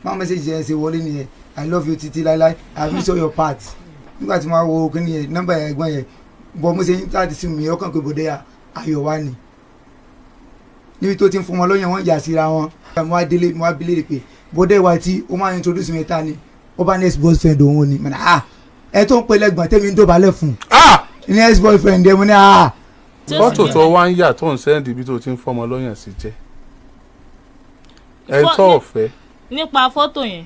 Máa message yẹn ṣe wọlé nìyẹn, I love you títí láíláí, I miss all your part. Nígbà tí mo wo kí nìyẹn nọ́mbà ẹ̀gbọ́n yẹn bọ́ mo ṣe ń tàbí sí mi ọkàn pé bòde ayọ̀ wá ni. Níbi tó ti ń fún wọn lóyún wọn yà síra wọn. Mo wá délé mo wá bi léèrè pé bòde wa tí ó máa introduce mi ta ni ó bá ní ex boyfriend òun ni. Ẹ tó ń pe lẹ́gbọ̀n tẹ́mi ń dọ̀bálẹ̀ fún un ní ex boyfriend ẹ mo ní. Fọ́tò tó wá ń yà tó ń sẹ́ndì ibi tó ti ń fọmọ lọ́yàn sí jẹ́ ẹ tó ọ̀fẹ́. Nípa fọ́tò yẹn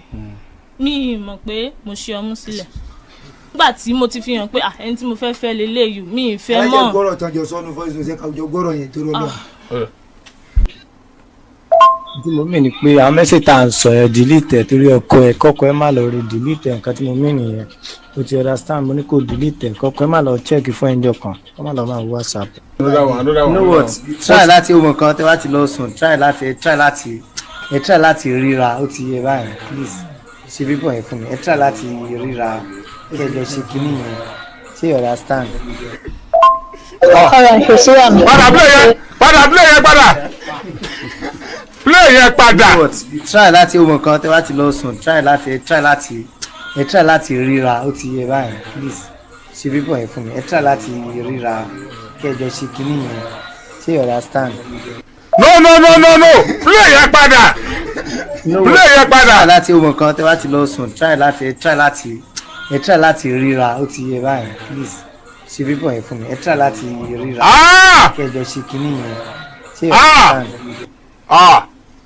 mi mọ̀ pé mo ṣe ọmú sílẹ̀ nígbà tí mo ti fi hàn pé ẹni tí mo fẹ́ fẹ́ leléyìí mi ì fẹ́ mọ́. Ẹ jẹ́ gbọ́rọ̀ tán jọ sọ́nu fọ́ọ̀sì ṣe ká jọ gbọ́rọ̀ yẹn torí Ọlọ́run. Tí mo mì ní pé àwọn mẹ́sẹ̀ tá à ń sọ ẹ̀ delete ẹ̀ torí ọkọ ẹ̀ kọ́kọ́ ẹ̀ má lọ rí delete ẹ̀ nǹkan tí mo mì nìyẹn o ti understand mo ní kò delete ẹ̀ kọ́kọ́ ẹ̀ má lọ check fún ẹjọ́ kan kọ́ má lọ máa WhatsApp. You know what, try láti ohun kan tẹ́ wá ti lọ sùn try láti ríra ó ti yẹ báyìí please ṣe bíbọ̀ yẹn fún mi ẹ try láti ríra kẹjọ ṣe kínní yẹn ṣé you understand. Padà play yẹn padà play yẹn padà play yẹn padà. Try láti ohun kan tẹ́ wá ti lọ sùn try láti ríra ó ti yẹ báyìí please ṣe bíbọ̀ yẹn fún mi ẹ try láti ríra kẹjọ ṣe kínní yẹn ṣé you understand. No no no no no play yẹn padà play yẹn padà. Try láti ohun kan tẹ́ wá ti lọ sùn try láti ríra ó ti yẹ báyìí please ṣe bíbọ̀ yẹn fún mi ẹ try láti ríra kẹjọ ṣe kínní yẹn ṣé you understand.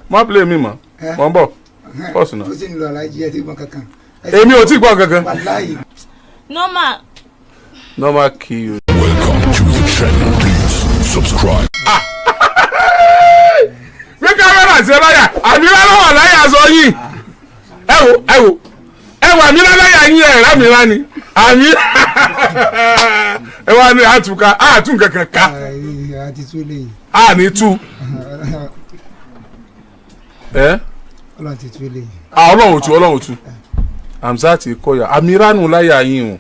Má play mi mọ́ mọ́ ń bọ̀ pọ́ọ̀sì náà. Ó sì ń lọ alájí ẹ ti gbọ́n kankan. Èmi ò tí gbọ́n kankan. Wàláyé. Normal. Normal key you. Welcome to the channel. Please subscribe. Gbé kámẹ́rà sí ẹ láyà àmì lálọ́wọ̀ láyà sọ yìí. Ẹ wo ẹ wo ẹ wà mí láyà yín ẹ̀ rà mí rání àmì ẹ wá ní àtúnká àtún kankan ká. A ní tú. Ọlọ́run ti tú eléyìí. Ọlọ́run tú Ọlọ́run tú Hamzat kọyà àmì ránù láyà yín o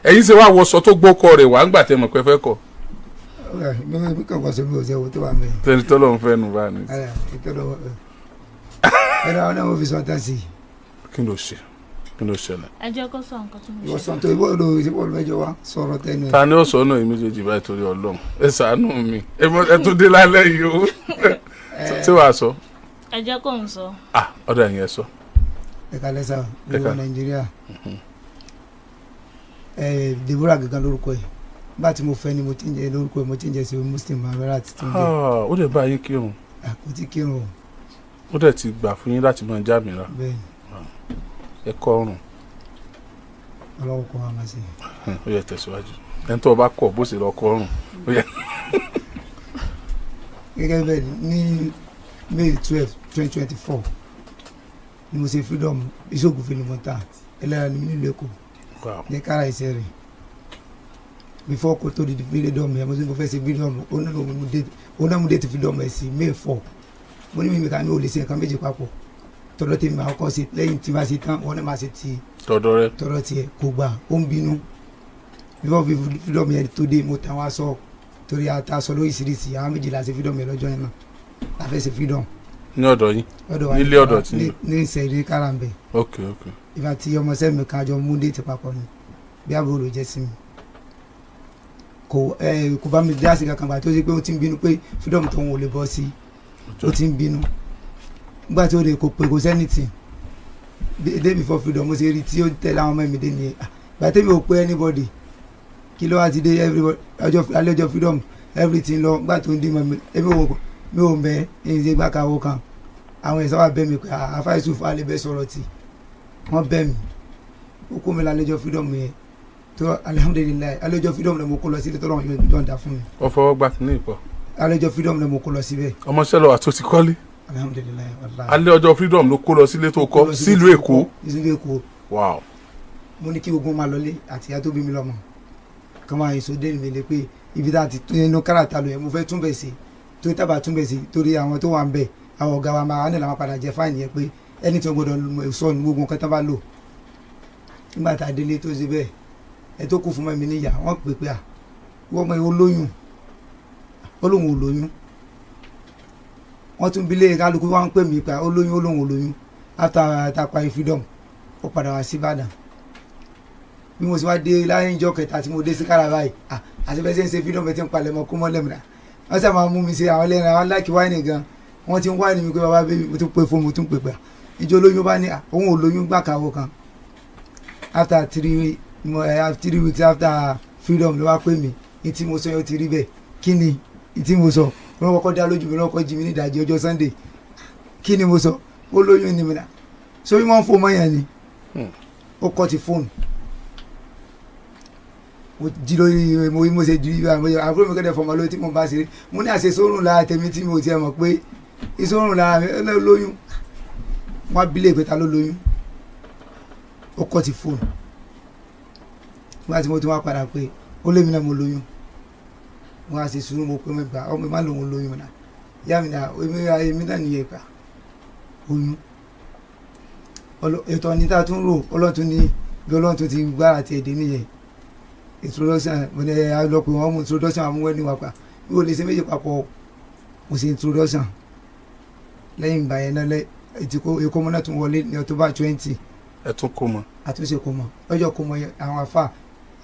ẹ̀yin ṣe wá wọṣọ tó gbókọ rẹ̀ wá ńgbà tẹ́ mọ̀ pé fẹ́ kọ. Mi kàn wọ́n sọ mi ò ṣe owó tó wà mẹ́rin. Tẹ́lẹ̀ tọ́lọ́run fẹ́ nu bá ní. Ẹ̀rọ àwọn náà mo fi sọ tán sí i. Kí ló ṣe kí ló ṣẹlẹ̀. Ẹ jẹ́ kó sọ nǹkan tó ń ṣe. Ìwọ sọ tó ìwọ ló ìwọ mẹ́jọ wá sọ̀rọ̀ tẹnu ẹ. Ta ni ó sọ náà èmi méjèèjì báyìí torí Ọlọ́run ẹ ṣàánú mi ẹ tún dé lálẹ́ yìí o tí wàá sọ. Ẹ jẹ́ kó ń sọ. Ọ̀dọ̀ ẹ̀yin ẹ sọ. Ẹ kalẹ́ sá gbogbo Nàìjíríà Deborah gangan lórúkọ ẹ̀ nígbà tí mo fẹ́ ni mo ti ń jẹ lórúkọ ẹ̀ mo ti ń jẹ sí Muslim amẹ́rà ti ń jẹ. Ó dẹ̀ bá yín kírun. Kò tí kírun o. Ó dẹ̀ ti gbà fún yín láti máa já mi ra. Bẹ́ẹ̀ni. Ẹ kọ́ ọrùn. Ọlọ́wọ́ kọ́ wa máa ṣe. Ó yẹ tẹ̀síwájú ẹni tó o bá kọ̀ bó ṣe lọ kọ́ ọrùn. Gẹ́gẹ́ bẹ́ẹ̀ ní May 12, 2024 ni mo ṣe freedom iṣoògùn ni mo ta ẹlẹ́ra ni mi nílùú Èkó ní kára iṣẹ́ rẹ̀ before kó tó di freedom yẹn mo ti fẹ́ ṣe freedom onámúdé ti freedom ẹ̀ sí May 4 mo ní mímí ká mi ò lè ṣe nǹkan méjì papọ̀ tọ́lọ́ tèmi máa kọ́ ṣe lẹ́yìn tí máa ṣe tán wọn náà máa ṣe ti tọ́dọ̀ rẹ tọ́dọ̀ tiẹ̀ kò gbà ó ń bínú before freedom yẹn tó dé mo tàn wá sọ torí ata sọ lóríṣiríṣi àwọn méjìlá ṣe freedom yẹn lọ́jọ́ yẹn náà la fẹ́ ṣe freedom. Ní ọ̀dọ̀ yín nílé ọ̀dọ̀ tí yín ní ìṣẹ̀rí káràmbẹ̀. Ok ok. Ìgbà tí ọmọọṣẹ́ mi kan jọ mú déètì papọ̀ ni bí àbúrò ló jẹ́ sí mi kò bá mi dá sí kankan gbà tó ṣe pé ó ti ń bínú pé freedom tó ń wò lè bọ́ sí ó ti ń bínú nígbà tí ó lè kò pé kò sẹ́nìtì day before freedom mo ṣe rí tí ó tẹ̀lé àwọn ọmọ mi dé nìyẹn gbà tẹ́mi ò pé anybody kí ló wá ti dé everybody alẹ́ ọjọ́ freedom everything lọ nígbà tó ń dín mọ́ mi mi ò mẹ́ ẹ̀yìn ṣe gbàkàwọ́ kan àwọn ẹ̀sán wa bẹ́ mi pé àfa Yusuf alẹ́ bẹ́ sọ̀rọ̀ tì wọ́n bẹ́ mi ó kó mi lálejò freedom yẹn tó alihamudulilayi àlejò freedom lẹ mo kó lọ sílé tọ́lọ́ yóò dá fún mi. Ó fọwọ́ gbà ní ìpọ̀. Àlejò freedom lẹ mo kó lọ síbẹ̀. Ọmọọṣẹ́ lọ àti ó ti kọ́lé. Alihamudulilayi wàllayi. Alẹ́ ọjọ́ freedom ló kó lọ sílé tó kọ́ sílùú Èkó. Sílùú Èkó. Wow. Mo ní kí gbogbo máa lọlé àti ìyá tó bí mi lọ́mọ kí wọ́n máa èso dé mi lé pé ibi tá a ti inú káràtà lọ yẹn mo fẹ́ túnbẹ̀ sí torí tábà túnbẹ̀ sí torí àwọn tó wà ń bẹ̀ àwọn ọ̀gá wa máa nílò àwọn padà jẹ fáìní yẹn pé ẹni tí wọ́n gbọ́dọ̀ sọ ní gbogbo nǹkan tó bá lò nígbà tá a délé tó ṣe bẹ́ẹ̀ ẹ tó kù fún mi níyà wọ́n pè pé à wọ́n mọ olóyún olóhùn olóyún wọ́n tún bilé kálukú wọ́n ń pè mí pé olóyún olóhùn olóyún After tá a parí freedom, ó padà wá sí Ìbàdàn. Bí mo ṣe wá dé láyé ìjọ kẹta tí mo dé sí kára báyìí, àti bẹ́ẹ̀ ṣe ń ṣe freedom ẹ̀ tí ń palẹ̀ mọ́ kó mọ́ lẹ́mìnà, wọ́n sábà máa mú mi ṣe àwọn ẹlẹ́ran, àwọn láìkí wáìnì gan, wọ́n ti ń wáìnì mi pé bàbá bébí. Mo tún pè fóònù, mo tún pè gbà ìjọ olóyún bá ní òun ò lóyún gbà káwọ́ kan. After 3 weeks after freedom ló wá pè mí ní tí mo sọ yóò ti rí bẹ́ẹ̀. Kí ni ní tí mo sọ? Wọ́n kọ́kọ́ dá lójú mi, wọ́n kọ́kọ́ jí mi ní ìdajì ọjọ́ Sunday. Kí ni mo sọ? Ó lóyún ni. Mi nà sórí wọ́n ń fò mọ́yàn ni. Ó kọ́ ti fóònù, mo jí lórí mo ṣe ju ibà. Mo àbúrò mi kẹ́tẹ̀ fọmọ lórí tí mo bá ṣeré. Mo ní àṣẹ sórùn lára tèmi tí mo ti ẹ̀ mọ̀ pé ìsórùn lára mi. Ó lóyún. Wọ́n á bílẹ̀ pé ta ló lóyún. Ó kọ́ ti fóònù. Nígbà tí mo tún wá padà pé ó lé mi náà, mo lóyún. Wọ́n á ṣe sùúrù. Mo pé mo gbà ọmọ mi má lòun lóyún náà. Ìyá mi náà, èmi náà nìyẹn gbà oyún. Ètò ọ̀ní tá a tún rò, Ọlọ́run tún ní bí Ọlọ́run tún ti gbára ti èdè nìyẹn. Introduction, mo ní ẹ lọ pé wọ́n mú introduction amúwẹ́ ní wàpá bí o lè ṣe méjì papọ̀. Mo ṣe introduction. Lẹ́yìn ìgbà yẹn náà, lẹ́ ètò ìkómọ náà tún wọlé ní October 20. Ẹ tún kó mọ. Àtúnṣe kò mọ lọ́jọ́ kò mọ yẹn, àwọn afa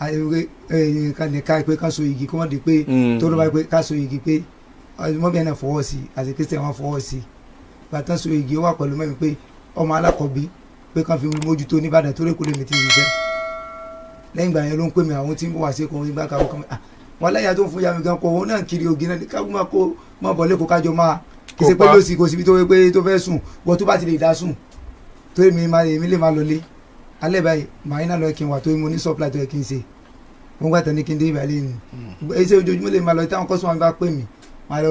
nǹkan nìka pé ká so igi kó wọ́n di pé tó ló bá pé ká so igi pé mọ́bí ẹ̀ náà fọwọ́ sí i, àti Christian wọn fọwọ́ sí i. Bàtà so igi, ó wà pẹ̀lú mẹ́mi pé ọmọ alákọ̀ọ́bí pé kàn fi mójútó nìbàdàn tó lè kó lèmi ti ṣiṣẹ́. Lẹ́yìn ìgbà yẹn ló ń pè mí, àwọn tí ń bọ̀ wá sí ẹ̀kọ́ nígbà káwọ́ kan. Wọn láyà tó ń fún ya mi gan kọ, òun náà kiri ògì náà ká máa kó máa bọ̀ lẹ́kọ̀ọ́ kájọ máa kì í ṣe pé Kópa. Lọ́sì kò síbi tó wé pé tó fẹ́ sùn wọ́n tó bá ti lè dá sùn tó èmi máa èmi lè máa lọlé alẹ́ báyìí. Màá iná lọ kí n wà tó mo ní supply tó yẹ kí n ṣe. Mo gbà tán ní kí n dé ìbàlẹ̀ ni iṣẹ́ ojoojúmọ́ lè máa lọ. Táwọn customer mi bá pè mí, máa lọ.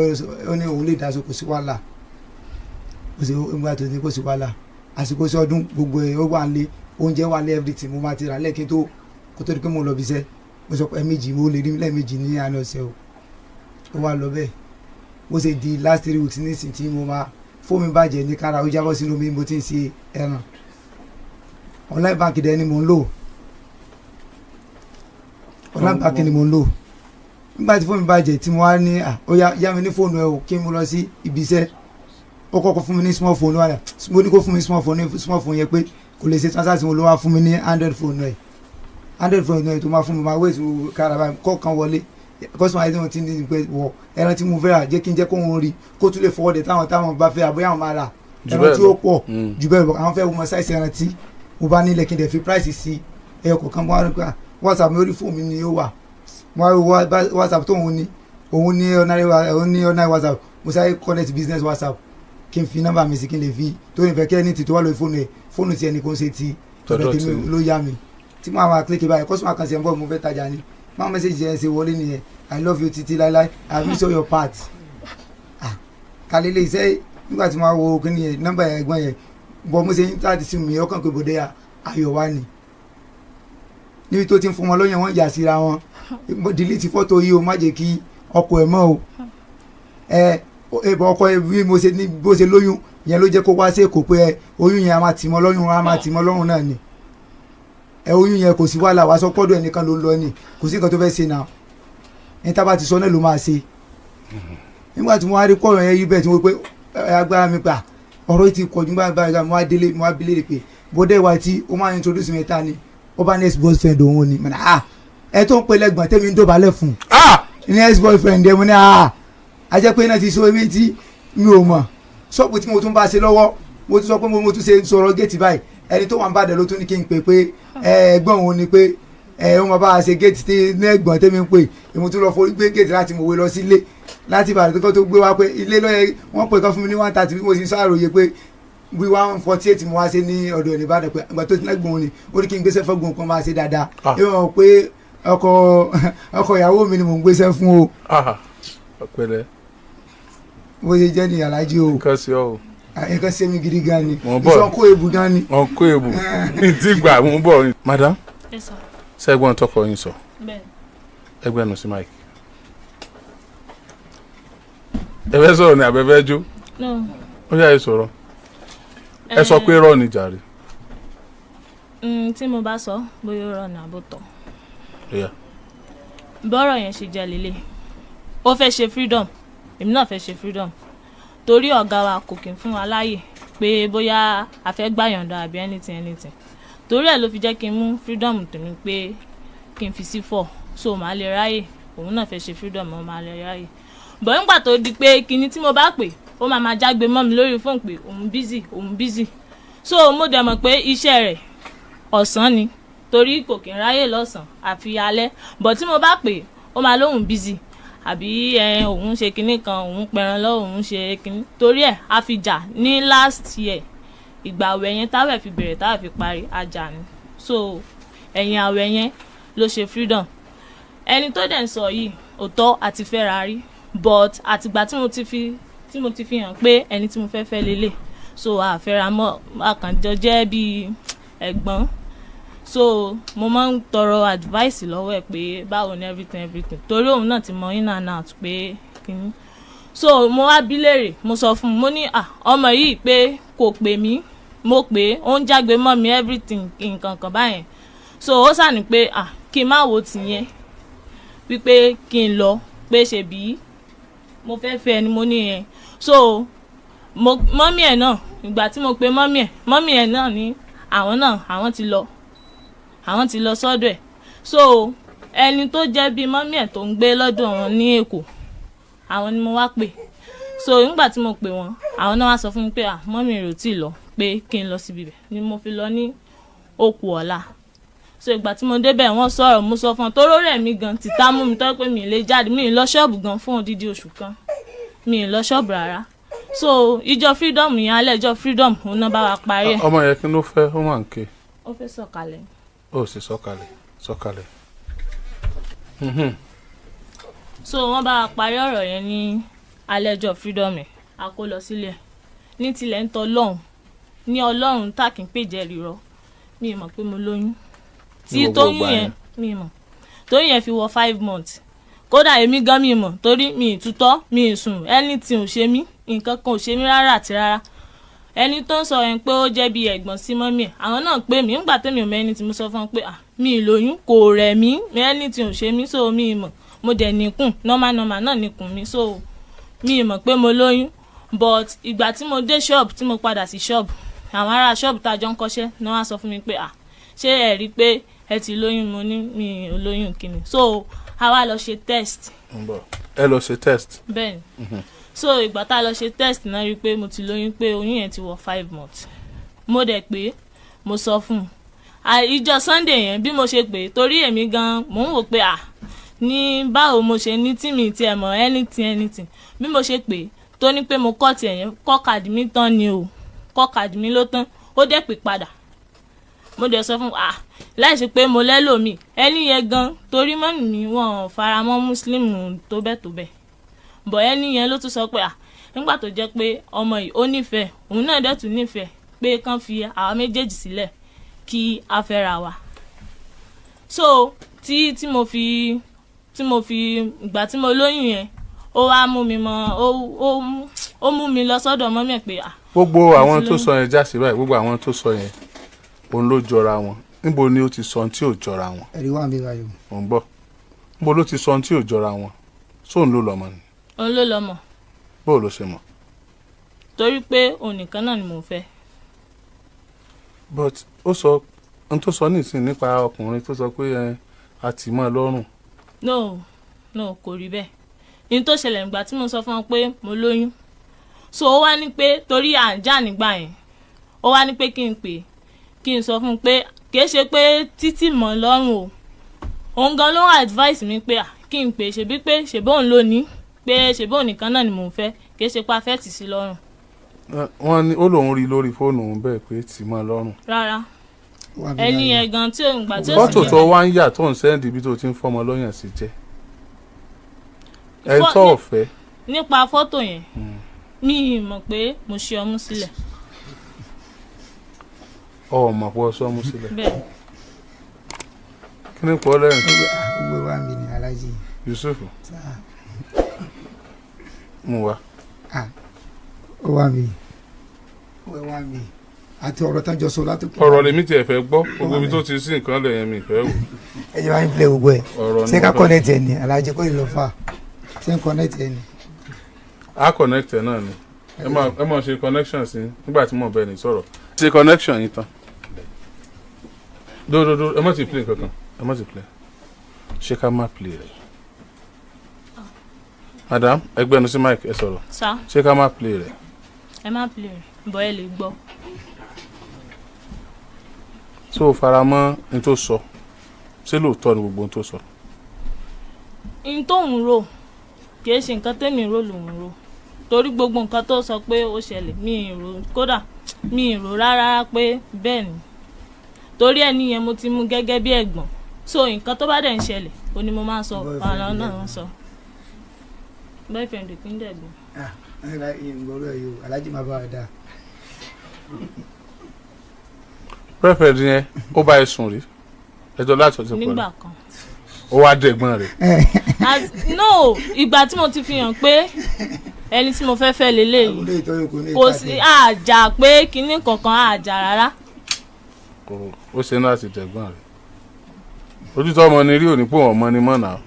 Ó ní òun lè dá so, kò sí wàhálà. Kò sí ìgbà tó ní kò sí wàhálà. Àsìkò sí ọdún, gbogbo ẹ̀ ó wà lé, oúnjẹ wà lé, everything mo máa ti rà lẹ́ẹ̀kí tó kó tó di pé mo lọ bí iṣẹ́. Mo sọ pé ẹ̀ẹ̀mejì mo lè rí mi lẹ́ẹ̀mejì ní àná ọ̀sẹ̀ o. Ó wà lọ bẹ́ẹ̀. Bó ṣe di last 3 weeks nísìnyí tí mo máa fóònù mi bàjẹ́ ní kára, ó jábọ́ sínú omi. Mo ti ń ṣe ẹran, online bank dẹ̀ ni mò ń lò, online bank ni mò ń lò. Nígbà tí fóònù mi bàjẹ́ tí mo wá ní ó yá, yá mi ní fóònù ẹ o, kí n mo lọ sí ibi iṣẹ́. Ó kọ́kọ́ fún mi ní small phone wa. Mo ní kó fún mi small phone ní small phone yẹn pé kò lè ṣe transaction. Ló wá fún mi ní Android phone rẹ̀. Android phone rẹ̀ tó máa fún mi, máa wait kára báyìí kọ́ kan wọlé. Customer yẹn tí wọ́n ti ní pé wọ ẹran tí mo fẹ́ rà, jẹ́ kí n jẹ́ kó ń rí kó tún lè fọwọ́ dé táwọn bá fẹ́ àbóyá àwọn máa rà Jù ẹran bẹ́ẹ̀ tí ó lọ. pọ̀ jù bẹ́ẹ̀ lọ. Àwọn fẹ́ wọ́n size ẹran tí mo bá nílẹ̀, kí n dẹ̀ fi price sí ẹyọ kọ̀ọ̀kan. Wọ́n á rí pé WhatsApp mi, orí fóònù mi ni ó wà. Wọ́n á rí WhatsApp tó òun ní, òun ní ordinary òun ní ordinary WhatsApp. Mo sáré connect business WhatsApp kí n fi nọ́mbà mi sí, kí n lè fi tó ní fẹ́ kí ẹni tí tó wà lórí fóònù ẹ̀, fóònù tí ẹnì kan ṣe ti tọ̀dọ̀ Tọ̀dọ̀ tèmi tí. ló yá mi tí mo àwọn àkílẹ̀kẹ̀ báyìí. Customer kan ṣe ń bọ̀, mo fẹ́ tajà ni. Máa message yẹn ṣe wọlé nìyẹn: "I love you títí láíláí, I miss all your part." Ah, kàlélẹ̀ iṣẹ́. Nígbà tí mo wá wo kíni yẹn, nọ́mbà ẹ̀gbọ́n yẹn bọ̀, mo ṣe ń tàbí sí mi ọkàn pé bòde ayọ̀ wá ni níbi tó ti ń fún wọn lọ́yàn, wọ́n yà síra wọn. Mo delete fọ́tò yìí o, má jẹ́ kí ọkọ ẹ̀ mọ́ o. Ẹ ẹ bọ ọkọ ẹ bí mo ṣe ní bó ṣe lóyún yẹn ló jẹ́ kó wá sí Èkó pé ẹ oyún yẹn a máa tì mọ́ lọ́rùn, a máa tì mọ́ lọ́rùn náà ni. Ẹ oyún yẹn kò sí wàhálà, wàá sọ pọ́dọ̀ ẹnìkan ló ń lọ ni, kò sí nǹkan tó fẹ́ ṣe náà. Ní tá a bá ti sọ náà ló máa ṣe. Nígbà tí mo wá rí kọ́ọ̀rọ̀ yẹn yí bẹ́ẹ̀ tí mo pé ẹ agbára mi pa ọ̀rọ̀ yìí ti kọjú báyìí báyìí, mo wá délé, mo wá bi léèrè pé bọ́dẹ̀ wa tí ó máa introduce mi ta ni. Ó bá ní ex boyfriend òun ni. Mo ní, ah, ẹ tó ń pe lẹ́gbọ̀n tẹ́mi ń dọ̀bálẹ̀ fún ní ex boyfriend ẹ. Mo ní, ah, a jẹ́ pé iná ti so èmi tí mi ò mọ̀. Ṣọ́ọ̀bù tí mo tún bá ṣe lọ́wọ́, mo tún sọ pé mo tún ṣe sọ̀rọ̀ géètì báyìí. Ẹni tó wà ń bàdàn ló tún ní kí n pè pé ẹ ẹ̀gbọ́n òun ni pé ẹ ó máa bá a ṣe géètì tí ní ẹ̀gbọ́n tẹ́mi ń pè. Èmi tún lọ forí gbé géètì láti mòwe lọ sílé láti Ìbàdàn tó gbé wá pé ilé lọ́yẹ. Wọ́n pè kán fún mi ní 130. Bí mo sì ń sàròyé pé bí 148 mo wá ṣe ní ọ̀dọ̀ ẹ̀ nìbàdàn pé ìgbà tó ti lẹ́gbọ̀n òun ni ó ní kí n gbéṣẹ́ fọ́gbọ̀n kan máa ṣe dáadáa. Ẹ mọ̀ pé ọkọ ìyàwó mi ni mò ń gbéṣẹ́ fún o. Ọpẹlẹ. Bó ṣe jẹ́ ní alájí o. Nǹkan sí ọ o. Nǹkan ṣe mí gidi gan ni. Mo ń bọ̀. Ìsọkó ebu gan ni. Wọn kó èbù tí gbà mú bọ̀. Madam, Yes, sir. ṣẹ́gbọ́n tọkọ yín sọ? Bẹ́ẹ̀. Ẹgbẹ́ nu sí mike. Ẹ fẹ́ sọ̀rọ̀ ní abẹ́fẹ́ jó? No. Ó yà, ẹ sọ̀rọ̀. Ẹ sọ pé rọ́ọ̀ ni jàre. Tí mo bá sọ bóyá ó rọrùn àbótọ́. Ó yá. Bọ́rọ̀ yẹn ṣe jẹ́ lélẹ̀, ó fẹ́ ṣe freedom, èmi náà fẹ́ ṣe freedom, torí ọ̀gá wa kò kí ń fún wa láàyè. Pé bóyá a fẹ́ gbàyànjá àbí anything anything. Torí ẹ̀ ló fi jẹ́ kí n mú freedom tèmi pé kí n fi sí 4, so màá lè ráyè. Òun náà fẹ́ ṣe freedom, ó máa lè ráyè. Bọ̀ nígbà tó di pé kinní tí mo bá pè, ó máa máa jágbe mọ́ mi lórí fóònù pé òun busy, òun busy. So mo dẹ̀ mọ̀ pé iṣẹ́ rẹ̀ ọ̀sán ni, torí kò kí n ráyè lọ́sàn àfi alẹ́. Bọ̀ tí mo bá pè, ó máa lóun busy àbí ẹ òun ṣe kinní kan, òun pẹran lọ́wọ́, òun ṣe kinní. Torí ẹ̀ a fi jà ní last year. Ìgbà àwẹ̀ yẹn, táwẹ̀ fi bẹ̀rẹ̀, táwẹ̀ fi parí, a jà ni. So ẹ̀yìn àwẹ̀ yẹn ló ṣe freedom. Ẹni tó dẹ̀ ń sọ yìí, òótọ́ àti fẹ́ra rí, but àtìgbà tí mo ti fi hàn pé ẹni tí mo fẹ́ fẹ́ lélẹ̀, so a fẹ́ra mọ́, a kàn jọ jẹ́ bíi ẹ̀gbọ́n. So mo máa ń tọrọ advice lọ́wọ́ ẹ̀ pé báwo ni everything everything, torí òun náà ti mọ in and out pé kíní. So mo wá bí léèrè, mo sọ fún un, mo ní, "Ah, ọmọ yìí pé kò pè mí, mo pè é, ó ń jágbe mọ́ mi, everything, nǹkan kan báyẹn." So ó sàní pé, ah, kí n má wo tìyẹn, wípé kí n lọ, pé ṣebí mo fẹ́ fẹ́ ni. Mo ní yẹn. So mo mummy ẹ̀ náà, ìgbà tí mo pe mummy ẹ̀, mummy ẹ̀ náà ní àwọn náà àwọn ti lọ sọ́dọ̀ ẹ̀. So ẹni tó jẹ́ bíi mummy ẹ̀ tó ń gbé lọ́dọ̀ wọn ní Èkó, àwọn ni mo wá pè. So nígbà tí mo pè wọ́n, àwọn náà wá sọ fún mi pé, ah, mummy rẹ̀ ò tí ì lọ, pé kí n lọ síbi bẹ̀ ni. Mo fi lọ ní òkú ọ̀la. So ìgbà tí mo débẹ̀, wọ́n sọ̀rọ̀, mo sọ fún ọ tó rẹ̀ mí gan, tìta mú mi tọ́ pé mi ì lè jáde, mi ì lọ ṣọ́ọ̀bù gan fún odidi oṣù kan, mi ì lọ ṣọ́ọ̀bù rárá. So ìjọ freedom yẹn, alẹ́ ìjọ freedom, òun náà bá wa parí ẹ̀. Ọmọ yẹn, kí ló fẹ́? Ó wà ń ké. Ó fẹ́ sọ̀kalẹ̀. Ó sì sọ̀kalẹ̀, sọ̀kalẹ̀. So wọ́n bá wa parí ọ̀rọ̀ yẹn ní alẹ́ ìjọ freedom ẹ̀. A kó lọ sílẹ̀ ní tilẹ̀ ń tọ́ lọ́hùn ní Ọlọ́run tá kì í pèjẹ́ rírọ́. Mi ì mọ̀ pé mo lóyún tí Ní gbogbo tóyún ìgbà yẹn yẹn. Mi ì mọ̀ tóyún yẹn fi wọ 5 months. Kódà èmi gan mi ì mọ̀, torí mi ì tutọ́, mi ì sùn, anything ò ṣe mí, nǹkan kan ò ṣe mí rárá àti rárá. Ẹni tó ń sọ yẹn pé ó jẹ́ bí ẹ̀gbọ́n sí mummy ẹ̀, àwọn náà pè mí nígbà tẹ́mi ò mẹ́ni tí mo sọ fún wọn pé, ah, mi ì lóyún, kò rẹ̀ mí, anything ò ṣe mí. So mi ì mọ̀, mo dẹ̀ níkùn, normal normal náà níkùn mi. So mi ì mọ̀ pé mo lóyún. But ìgbà tí mo dé shop, tí mo padà sí shop, àwọn ará shop tá a jọ ń kọ́ṣẹ́ náà wá sọ fún mi pé, ah, ṣé ẹ rí i pé ẹ ti lóyún? Mo ní mi ò lóyún kíni. So a wá lọ ṣe test. Ń bọ̀, ẹ lọ ṣe test. Bẹ́ẹ̀ni. So ìgbà tá a lọ ṣe test náà, rí i pé mo ti lóyún, pé oyún yẹn ti wọ 5 months. Mo dẹ̀ pé mo sọ fún un. Ìjọ Sunday yẹn, bí mo ṣe pè, torí èmi gan mò ń wò pé, à ní báwo mo ṣe ní tí mi tiẹ̀ mọ̀ anything anything. Bí mo ṣe pè, tó ní pé mo kọ́ tiẹ̀ yẹn, kọ́ kàdí mi tán ni o, kọ́ kàdí mi ló tán. Ó dẹ̀ pè padà, mo dẹ̀ sọ fún un, ah, láì ṣe pé mo lẹ́lòmíì, ẹni yẹn gan, torí mummy mi wọn ò fara mọ́ Muslim tó bẹ́ẹ̀ tó bẹ́ẹ̀. Bọ̀ ẹni yẹn ló tún sọ pé, ah, nígbà tó jẹ́ pé ọmọ yìí ó nífẹ̀ẹ́ òun náà, dẹ̀ tún nífẹ̀ẹ́, pé kán fi àwa méjèèjì sílẹ̀ kí a fẹ́ra wa. So tí mo fi ìgbà tí mo lóyún yẹn, ó wá mú mi mọ, ó mú mi lọ sọ́dọ̀ mummy ẹ̀ pé, ah, Gbogbo mo ti àwọn tó lóyún. sọ yẹn já sí báyìí. Gbogbo àwọn tó sọ yẹn, òun ló jọra wọn. Níbo ni ó ti sọ ohun tí ò jọra wọn? Ẹ̀rí wà mí báyìí o. Ò ń bọ̀. Níbo ló ti sọ ohun tí ò jọra wọn? Sóun ló lọ́mọ ni? Òun ló lọ́mọ. Bóò ló ṣe mọ̀? Torí pé òun nìkan náà ni mò ń fẹ́. But ó sọ ohun tó sọ nísìnyí nípa ọkùnrin tó sọ pé ẹ a tì mọ́ ẹ lọ́rùn. No, no, kò rí bẹ́ẹ̀. Ní tó ṣẹlẹ̀ nígbà tí mo sọ fún wọn pé mo lóyún, so ó wá ní pé torí à ń jà nígbà yẹn, ó wá ní pé kí n pè, kí n sọ fún un pé kìí ṣe pé títì mọ́ lọ́rùn o. Òun gan ló ń advice mi pé, à, kí n pè, ṣebí pé ṣebí òun ló ní, pé ṣebí òun nìkan náà ni mò ń fẹ́, kìí ṣe pé a fẹ́ tì sí lọ́rùn. Wọ́n ní ó lóun rí lórí fóònù òun bẹ́ẹ̀ pé tì mọ́ ẹ lọ́rùn. Rárá. Wà mí Ẹni báyìí. yẹn gan tí òun gbà tí ó sì Fọ́tò dé tó wá ń yà tó ń send ibi tó ti ń fọmọ lọ́yàn sí jẹ́ ẹ̀ tó ọ̀fẹ́. Nípa fọ́tò yẹn, mi ì mọ̀ pé mo ṣe ọmú sílẹ̀. Ọmọ pọ̀ sọ́mú sílẹ̀. Bẹ́ẹ̀. Kí ni pọ̀ lẹ́rìn? Gbogbo wa mi ni alájí. Yusuf. Sáà. Mú wa. Ah, ó wà mí, ó wà mí àti ọ̀rọ̀ tán jọ sọ látòkè. Ọ̀rọ̀ lèmi tiẹ̀ fẹ́ gbọ́. Gbogbo ibi tó ti sí nǹkan lẹ̀ yẹn, mi fẹ́ wò. Ẹ jẹ́ wá ń play gbogbo ẹ̀. Ọ̀rọ̀ ni Ṣé ká mo fẹ́. connect ẹ̀ ni, alájí? Kó lè lọ fà, ṣé ń connect ẹ̀ ni? A connect ẹ̀ náà ni. Ẹ máa ṣe connection sí nígbà tí mò ń bẹ ní sọ̀rọ̀. Ṣe connection yìí tán. Dódódó, ẹ má ti play kankan, ẹ má ti play. Ṣé ká má play rẹ̀? Madam, ẹ gbẹ́nu sí mic, ẹ sọ̀rọ̀. Sá. Ṣé ká má play rẹ̀? Ẹ má play rẹ̀, bọ́ ẹ lè gbọ́. Ṣé o fara mọ́ ní tó sọ? Ṣé lóòótọ́ ni gbogbo ohun tó sọ? N tó ń rò kìí ṣe nǹkan tẹ́mi rò lòun rò, torí gbogbo nǹkan tó sọ pé ó ṣẹlẹ̀ mi ì rò, kódà mi ì rò rárá pé bẹ́ẹ̀ ni, torí ẹni yẹn mo ti mú gẹ́gẹ́ bí ẹ̀gbọ́n, so nǹkan tó bá dẹ̀ ń ṣẹlẹ̀ ó ní mo máa ń sọ, àwọn náà ń sọ boyfriend kì í dẹ̀gbọ́n. Ìgbọ́rọ̀ yìí o, alájí máa bá wa dáa. Boyfriend yẹn ó bá ẹ sùn rí ẹjọ́ láti ọ̀sẹ̀ pẹ̀lú nígbà kan ó wá dẹ̀gbọ́n rẹ̀. No, ìgbà tí mo ti fi hàn pé ẹni tí mo fẹ́ fẹ́ leléyìí kò sí àjà pé kinní kankan àjà rárá. Ó ṣe náà ti dẹ̀gbọ́n rẹ̀, ojú tó ọmọ ni rí òní pé ọmọ ni mọ̀ náà,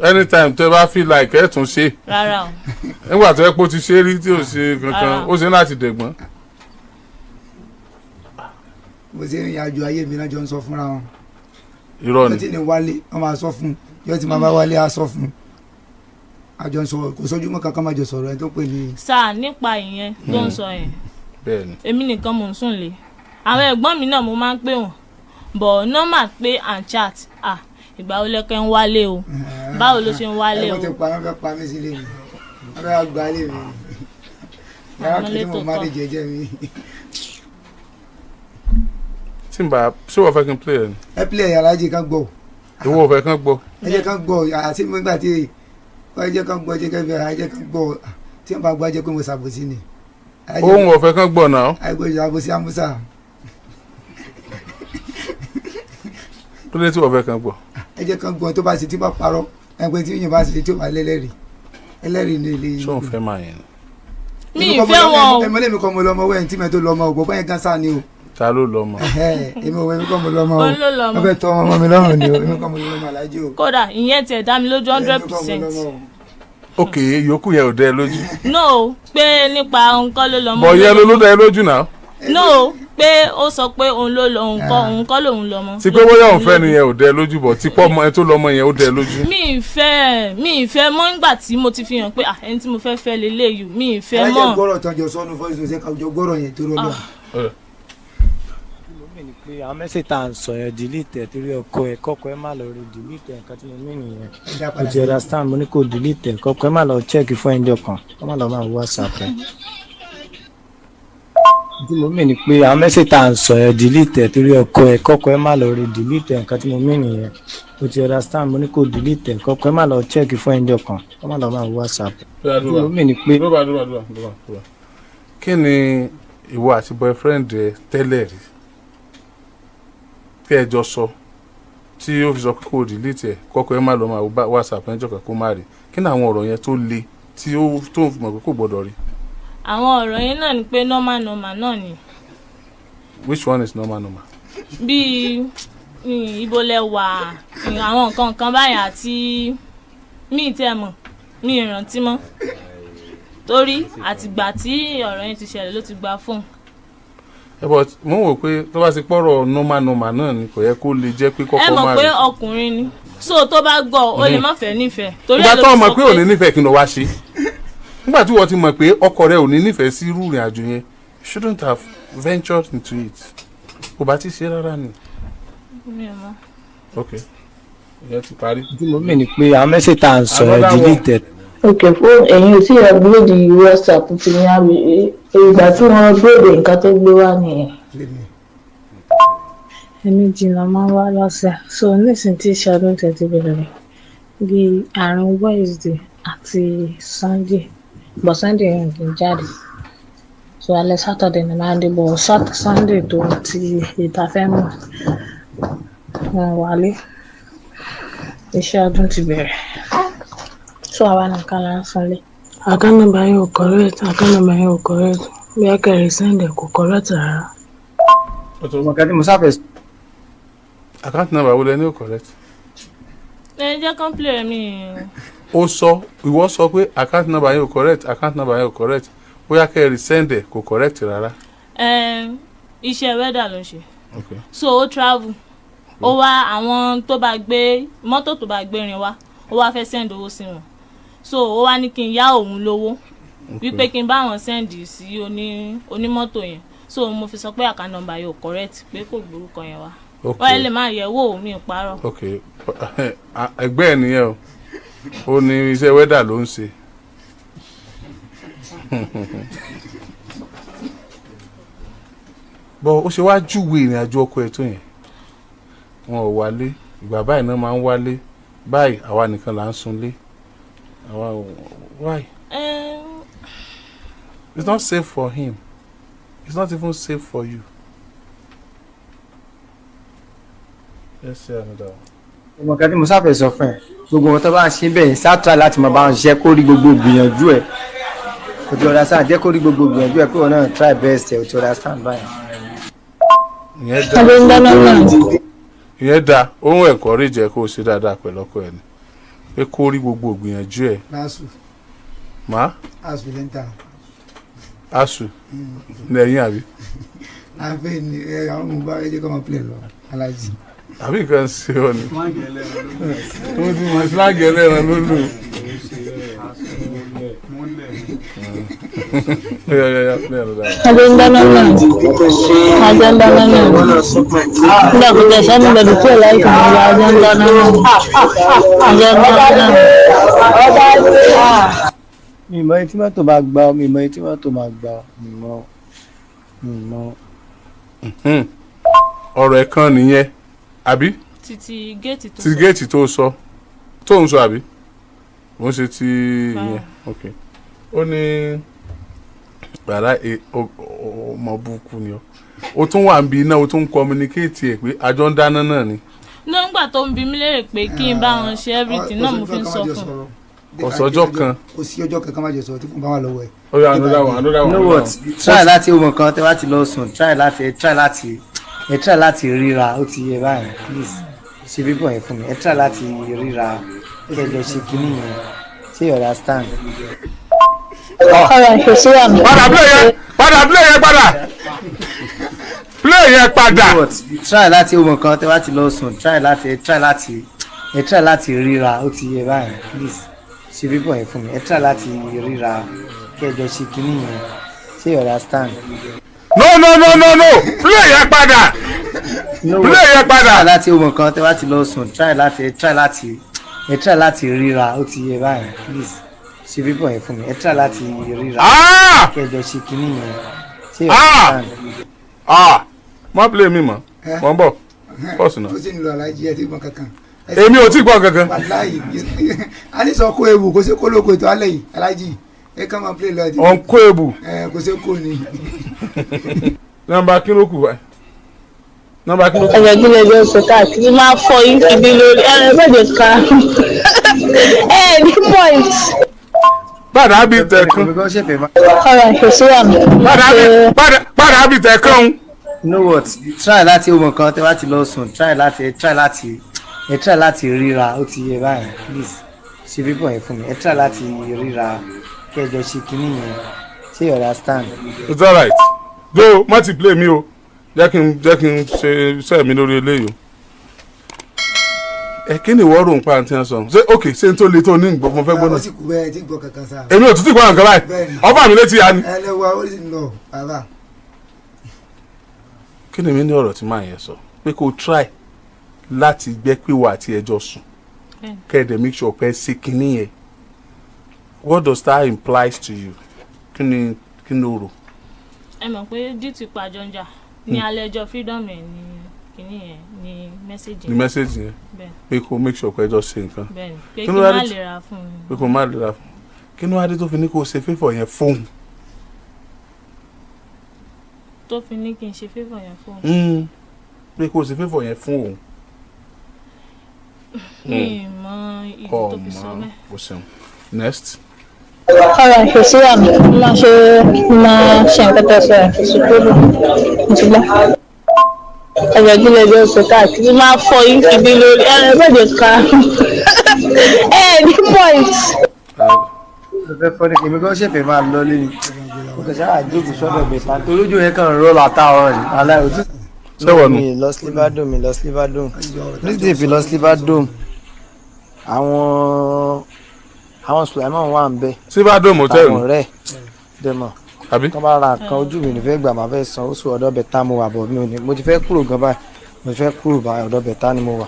anytime tó bá feel like ẹ tún ṣe. Rárá o. Nígbà tó yẹ pé ó ti ṣe rí tí ò ṣe kankan, ó ṣe láti dẹ̀gbọ́n. Mo ṣe ìrìn àjò ayé mi náà jọ ń sọ fúnra wọn. Irọ́ ni. Yóò ti ní wálé, wọ́n máa sọ fún un, yóò ti máa bá wálé á sọ fún un. Àjọ ń sọ kò sójúmọ́ kankan máa jọ sọ̀rọ̀ ẹni tó pè ní. Sáà nípa ìyẹn tó ń sọ yẹn. Bẹ́ẹ̀ni. Èmi nìkan mò ń sùn lé. Àwọn ẹ̀gbọ́n mi náà mo máa ń pè wọ́n. But normal pé and chat, ah, ìgbà wo lẹ́kẹ́ ń wálé o? Báwo ló ṣe ń wálé o? Ẹ wọ́n ti pa, wọ́n fẹ́ pa mí sílé mi. Wọ́n fẹ́ gba ilé mi. Yàrá kìí tí mo máa lè jẹjẹ mi. Tí n bá ṣé wọ́n fẹ́ kí n play ẹ̀ ni. Ẹ play ẹ̀, alájí kan gbọ́. Ìwọ fẹ́ kán gbọ́. Ẹ jẹ́ kán gbọ́, àti nígbà tí ẹ jẹ́ kán gbọ́, ẹ jẹ́ kán gbọ́, tí wọ́n bá gbọ́ ẹ jẹ́ pé mo ṣàbòsí ni. Òun ò fẹ́ kán gbọ́ náà. Àìgbọ́ ìṣàbòsí àmúṣà. Kí ló dé tí wọ́n fẹ́ kán gbọ́? Ẹ jẹ́ kán gbọ́, tó bá ṣe tí bá parọ́, ẹgbẹ́ tí yìnyín bá ṣe tí ó bá lẹ́lẹ́rìí, ẹlẹ́rìí ni ilé yìí. Ṣé òun fẹ́ máa yẹn ni? Mi ì fẹ́ wọn o. Ẹmọlẹ́ mi kọ́ mo lọ́mọ wẹ́n tí mi tó lọ́mọ o, bọ́bá yẹn gan sáà ni o. Ta ló lọ́mọ? Èmi ò èmi kọ́ mo lọ́mọ o. Òun ló lọ́mọ. Wọ́n fẹ́ tọ́ ọmọ mi lọ́rùn ni o, èmi kọ́ mo lọ́mọ alájí o. Kódà ìyẹn tiẹ̀ dá mi lójú 100%. Ok, yòókù yẹn ò dẹ́ ẹ lójú. No, pé nípa òun kọ́ ló lọ́mọ. Bọ̀ yẹn ló dẹ́ ẹ lójú náà. No, pé ó sọ pé òun ló lọ, òun kọ́, òun kọ́ lòun lọ́mọ. Ti pé bóyá òun fẹ́ nìyẹn ò dẹ́ ẹ lójú, bọ̀ tí pọ́ ọmọ ẹ tó lọ́mọ yẹn ó dẹ́ ẹ lójú. Mi ì fẹ́ mọ́ nígbà tí mo ti fi hàn pé ẹni tí mo fẹ́ fẹ́ leléyìí, mi ì fẹ́ mọ́. Alájẹ gbọ́rọ̀ tán jọ sọ́nu fọ́ọ̀sì ṣe ká jọ gbọ́rọ̀ yẹn tó rọ́ lọ. Pé àwọn mẹ́sẹ̀ tá à ń sọ yẹn delete ẹ̀ torí ọkọ ẹ̀ kọ́kọ́ ẹ má lọ rí delete ẹ̀, nǹkan tí mo mí nìyẹn. O ti understand, mo ní kò delete ẹ̀, kọ́kọ́ ẹ má lọ check fún ẹjọ́ kan, kọ́ má lọ máa WhatsApp ẹ̀. Tí mo mí ni pé àwọn mẹ́sẹ̀ tá à ń sọ yẹn delete ẹ̀ torí ọkọ ẹ̀ kọ́kọ́ ẹ má lọ rí delete ẹ̀, nǹkan tí mo mí nìyẹn. O ti understand, mo ní kò delete ẹ̀, kọ́kọ́ ẹ má lọ check fún ẹjọ́ kan, kọ́ má lọ máa WhatsApp ẹ̀. Tí mo mí ni pé. Kí ni ìwọ àti boyfriend ẹ tẹ́lẹ̀ rí tí ẹ jọ sọ tí ó fi sọ pé kò delete ẹ, kọ́kọ́ ẹ má lọ máa WhatsApp ẹ jọ̀kọ̀ kó má rí? Kí ni àwọn ọ̀rọ̀ yẹn tó le tí ó tó mọ̀ pé kò gbọ́dọ̀ rí? Àwọn ọ̀rọ̀ yẹn náà ni pé normal normal náà ni. Which one is normal normal? Bíi ibo lẹ wà, àwọn nǹkan kan báyìí àti mí tí ẹ mọ̀, mi ì rántí mọ́, torí àtìgbà tí ọ̀rọ̀ yẹn ti ṣẹlẹ̀ ló ti gba fóònù. Ẹ bọ mo ń wò pé tó bá ti pọ̀rọ̀ normal normal náà ni kò yẹ kó lè jẹ́ pé kọ́kọ́ máa rí. Ẹ mọ̀ pé ọkùnrin ni, so tó bá gbọ́ ó lè má fẹ́ nífẹ̀ẹ́. Torí ìgbà ẹ̀ ló tó fi mọ̀ sọ pé ò ní nífẹ̀ẹ́ kí n lọ wá ṣe. Nígbà tí wọ́n ti mọ̀ pé ọkọ rẹ ò ní nífẹ̀ẹ́ sí irú ìrìn àjò yẹn, you shouldn't have ventured into it. Kò bá ti ṣe rárá ni. Mi ò mọ̀. Ok, ìyẹn ti parí. Tí mo mí ni pé àwọn mẹ́sẹ̀ tá à ń sọ yẹn delete ẹ̀. Ok, fún ẹ̀yin ò tí ì upgrade WhatsApp ti ní àbí ìgbà tí wọ́n upgrade nǹkan tó gbé wá nìyẹn. Ẹ̀ẹ̀mejì la máa ń wá lọ́sẹ̀, so nísìnyí tí iṣẹ́ ọdún tẹ̀ ti bẹ̀rẹ̀ bíi àárín Wednesday àti Sunday, but Sunday yẹn kì í jáde, so alẹ́ Saturday ni máa ń dé, but Sunday tó ti ìta fẹ́ mọ̀ wọn wálé, iṣẹ́ ọdún ti bẹ̀rẹ̀, so àwa nìkan là ń sunlé. Account number yẹn ò correct, account number yẹn ò correct, bí a kẹrin send ẹ kò correct rárá. Nǹkan tí mo sáfẹ́ Account number wo lẹ ní ò correct? Ẹ jẹ́ kán play rẹ̀ mi. Ó sọ, ìwọ sọ pé account number yẹn ò correct, account number yẹn ò correct, bóyá kẹ́ ẹ resend ẹ̀, kò correct rárá. Iṣẹ́ welder ló ń ṣe. So ó travel, ó wá àwọn tó bá gbé mọ́tò, tó bá gbé rin wá, ó wá fẹ́ send owó sí wọn. So ó wá ní kí n yá òun lówó, wípé kí n bá wọn send sí onímọ́tò yẹn. So mo fi sọ pé account number yóò correct, pé kò gbórúkọ yẹn wá. Wọ́n lè má yẹ̀ wò mí parọ́. Ok, ẹgbẹ́ ẹ̀ nìyẹn o. Ó ní iṣẹ́ welder ló ń ṣe. Bọ́ ó ṣe wá júwe ìrìn àjò ọkọ ẹ̀ tó yẹn, wọn ò wálé ìgbà báyìí náà, máa ń wálé báyìí, àwa nìkan là ń sunlé, àwa ò. Why? It's not safe for him, it's not even safe for you. Let's see another one. Ọmọ kan tí mo sáfẹ́ sọ fún ẹ, gbogbo wọn tó bá ń ṣe bẹ́ẹ̀, sá try láti máa bá wọn ṣiṣẹ́, kó rí gbogbo gbìyànjú ẹ̀. Kò tí understand? Jẹ́ kó rí gbogbo gbìyànjú ẹ̀ pé wọn náà try best ẹ̀. Kò tí understand báyìí? Ìyẹn dá. Àjọ ń dáná náà. Ìyẹn dá ohun ẹ̀kọ́ rí jẹ́ kó o ṣe dáadáa pẹ̀lú ọkọ ẹ̀ ni pé kó rí gbogbo gbìyànjú ẹ̀. Lásù. Má. Asu lẹ́ńtà. Asu ní ẹ̀yìn àbí? Àfẹ́ ni ẹ àwọn ọmọ bá ẹ jẹ́ kó máa play lọ alájì. Àbí nǹkan ṣe ọ ni mo ti mọ slang ẹlẹ́ran ló lù. Yeah, yeah, yeah, play another one. Àjọ ń dáná náà. Àjọ ń dáná náà. Nígbà kò tẹ̀ sẹ́ni gbẹ̀dù tí ò láìpẹ́ mi lọ, àjọ ń dáná náà. Àjọ ń dáná náà. Mi mọ etí mọ́tò máa gbà ọ́, mi mọ etí mọ́tò máa gbà ọ́, mi mọ, mi mọ. Ọ̀rọ̀ ẹ̀ kan nìyẹn àbí? Títí géètì tó ti sọ. Géètì tó sọ, tó ń sọ, àbí mo ń ṣe ti ìyẹn? Ok, ó ní bàrà ọmọ burúkú ni ọ, o tún wà níbi iná, o tún ń communicate ẹ pé àjọ ń dáná náà ni. Nígbà tó ń bi mí léèrè pé kí n bá wọn ṣe everything náà, mo fi ń sọ fún un. Kò sọ́jọ́ kan. Kò sí ọjọ́ kan ká má jọ sọ̀rọ̀ tí fún bá wà lọ́wọ́ ẹ̀. Ó yá, another one, another You one. know what, try láti ọmọ kan tẹ bá ti lọ sùn, try láti ẹ try láti ẹ try láti ríra. Ó ti yẹ báyìí? Please ṣe bíbọ̀ yẹn fún mi. Ẹ try láti ríra, kẹjọ ṣe kínní yẹn. Ṣé you understand? Ọ̀rọ̀ kò sí àmì. Padà play yẹn padà, play yẹn padà, play yẹn padà. You know what, try láti ọmọ kan tẹ bá ti lọ sùn, try láti ẹ try láti ẹ try láti ríra. Ó ti yẹ báyìí? Please ṣe bíbọ̀ yẹn fún mi. Ẹ try láti ríra, kẹjọ ṣe kínní yẹn. Ṣé you understand? No, no, no, no, no, play yẹn padà. You know Play what? yẹn padà. Try láti ọmọ kan tẹ bá ti lọ sùn, try láti ẹ try láti ẹ try láti ríra. Ó ti yẹ báyìí? Please ṣe bíbọ̀ yẹn fún mi. Ẹ try láti ríra, Ah! kẹjọ ṣe kínní yẹn. Ṣé you Ah! understand? Ah, má play mi mọ́, mọ́ ń bọ̀ pọ́ọ̀sì náà. Ó sì ń lọ alájì, ẹ ti gbọ́n kankan. Èmi ò tí ì gbọ́ kankan. Wàláyì, a ní sọ kó ewu, kò sí kó lóko ètò alẹ́ yìí alájì, ẹ kàn máa play lọ ẹ ti. Ọ̀nkó ebu. Ẹ kò sí kó ni. Nọ́mbà kí ló kù báyìí? Nọ́mbà kí ló kù? Ẹ̀jẹ̀ kí lè jẹ́ oṣù káàkiri máa fọ yín kìdí lórí ẹ mẹ́jọ ká ẹ ní point. Padà bí tẹ̀kún. Èmi gan ṣẹ̀fẹ̀ máa. Ọ̀rọ̀ kò sí àmì. Padà bí, padà, padà bí tẹ̀kún. You know what, try láti ọmọ kan tẹ bá ti lọ sùn, try láti ẹ try láti ẹ try láti ríra. Ó ti yẹ báyìí? Please ṣe bíbọ̀ yẹn fún mi. Ẹ try láti ríra, kẹjọ ṣe kínní yẹn. Ṣé you understand? It's alright go, má ti play mi o, jẹ́ kí n ṣe iṣẹ́ mi lórí eléyìí o. Ẹ kí ni ìwọ rò ń pa àǹtí sọ? Ṣé ok, ṣé n tó le tó ní ìgbọ́ mo fẹ́ gbọ́ Ó náà. sì kú bẹ́ẹ̀ tí gbọ́ kankan sáà. Èmi ò tún ti gbọ́ nǹkan báyìí. Bẹ́ẹ̀ni. Ọba mi létí ya ni. Ẹ lẹ́wọ́, ó sì ń lọ bàbá. Kí ni mi ní ọ̀rọ̀ tí màá yẹn sọ pé kó o try láti gbẹ́ pé wà àti ẹjọ́ sùn, Bẹ́ẹ̀ni. kẹ́ẹ̀dẹ̀ make sure pé ẹ ṣe kinní yẹn, what does that implies to you? Kí ni o rò? Ẹ mọ̀ pé due pàjọ ń jà ní alẹ́ ọjọ́ freedom ẹ̀ ní kinní yẹn ní message. Ní message yẹn? Bẹ́ẹ̀. Pé kó o make sure pé ẹjọ́ ṣe nǹkan. Bẹ́ẹ̀ ni, pé Kí kí ló n wá má dé lè ra fún un. Pé kó o má lè ra fún, kí ni wàá dé tó fi ní kó o ṣe favour yẹn fóun? Tó fi ní kí n ṣe favour yẹn fún un? Pé kó o ṣe favour yẹn fún òun. Mi ì mọ ìdí tó fi sọ Ọmọ bẹ́ẹ̀. o ṣeun, next. Ọ̀rọ̀ kò sí àmì. Máa ṣe, máa ṣe nǹkan tó sọ ẹ̀, kò sí problem. Mo ti gbọ́. Ẹ̀jẹ̀ kí lè jẹ́ oṣù káàkiri máa fọ yín kìdí lórí ẹ mẹ́jọ ká Ẹ ní point. Mo fẹ́ fọ́ ní èmi gan ṣẹ̀fẹ̀ máa lọ lé ni. Mo kàn ṣáà jókòó sọ́dọ̀ bẹ̀ta torí ojú yẹn kàn ń rọ́ látàárọ̀ ni. Aláì òtún. Ṣé wọ́n nu? Mi lọ Silverdome, mi lọ Silverdome. Nítorí fi lọ Silverdome, àwọn Sulaiman wà ń bẹ̀. Silverdome hotel. Àwọn ọ̀rẹ́ dẹ̀mọ̀. Àbí? Tọ́ bá ra nǹkan ojú mi ní fẹ́ gbà máa fẹ́ san oṣù ọ̀dọ̀ bẹ̀ta mo wà bọ̀ mi ò ní. Mo ti fẹ́ kúrò gan báyìí. Mo ti fẹ́ kúrò báyìí, ọ̀dọ̀ bẹ̀ta ni mo wà.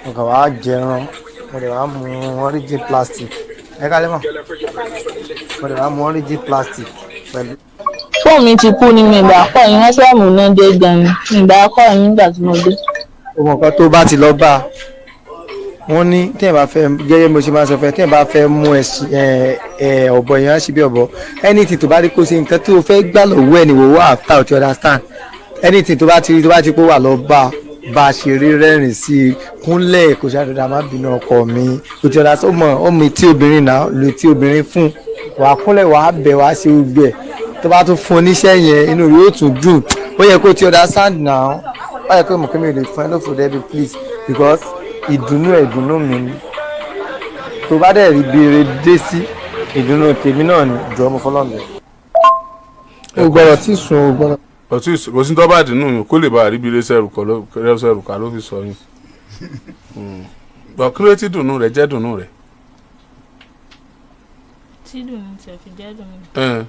Mo kàn wá jẹran, mo dẹ̀ wá mu origin plastic. Ẹ kálẹ́ mọ̀. Mo dẹ̀ wá mu origin plastic pẹ̀lú. Fóònù mi ti kú ní mi ìgbà kọ́ yín, wọ́n ṣọ́ọ̀mù náà dé gan ni. Mi ìgbà kọ́ yín nígbà tí mo dé. Ọmọ kan tó bá ti lọ bá a, wọ́n ní téèyàn bá fẹ́, gẹ́gẹ́ bí mo ṣe máa sọ fẹ́, téèyàn bá fẹ́ mú ẹ ọ̀bọ yẹn á ṣe bí ọ̀bọ. Anything tó bá rí kó ṣe nǹkan tó fẹ́ gbà lọ́wọ́ ẹ̀ ni wò wá after, you understand? Anything tó bá ti rí, tó bá ti pé wà lọ bá a, bá a ṣe rí rẹ́rìn sí i, kúnlẹ̀ kò ṣàdúrà má bínú ọkọ mi, o ti understand? Ó mọ̀, ó mọ etí obìnrin náà, lo etí obìnrin fún, wàá kúnlẹ̀, wàá bẹ̀, wàá ṣe gbogbo ẹ̀. Tó bá tún fún oníṣẹ́ yẹn, inú rẹ̀ yóò tún dùn. Ó yẹ kó ti understand now. Ó yẹ kó mọ̀ pé mi ò lè fún ẹ lófo dẹ́bi, please, because ìdùnnú ẹ̀ ìdùnnú mi ni. Tó bá dẹ̀ rí béèrè dé sí ìdùnnú tèmi náà ni, jọ̀ọ́ mo fọlọ́n bẹ̀. O gbọ́dọ̀ tí sùn, o gbọ́dọ̀. Kò sí tó bá dùnú yìí kó lè bá àríbi rẹ́sẹ̀rù ká ló fi sọ yín. Bọ̀ kí ló ti dùnnú rẹ̀ jẹ́ dùnnú rẹ̀? Tí dùnnú tiẹ̀ fi jẹ́ dùnnú.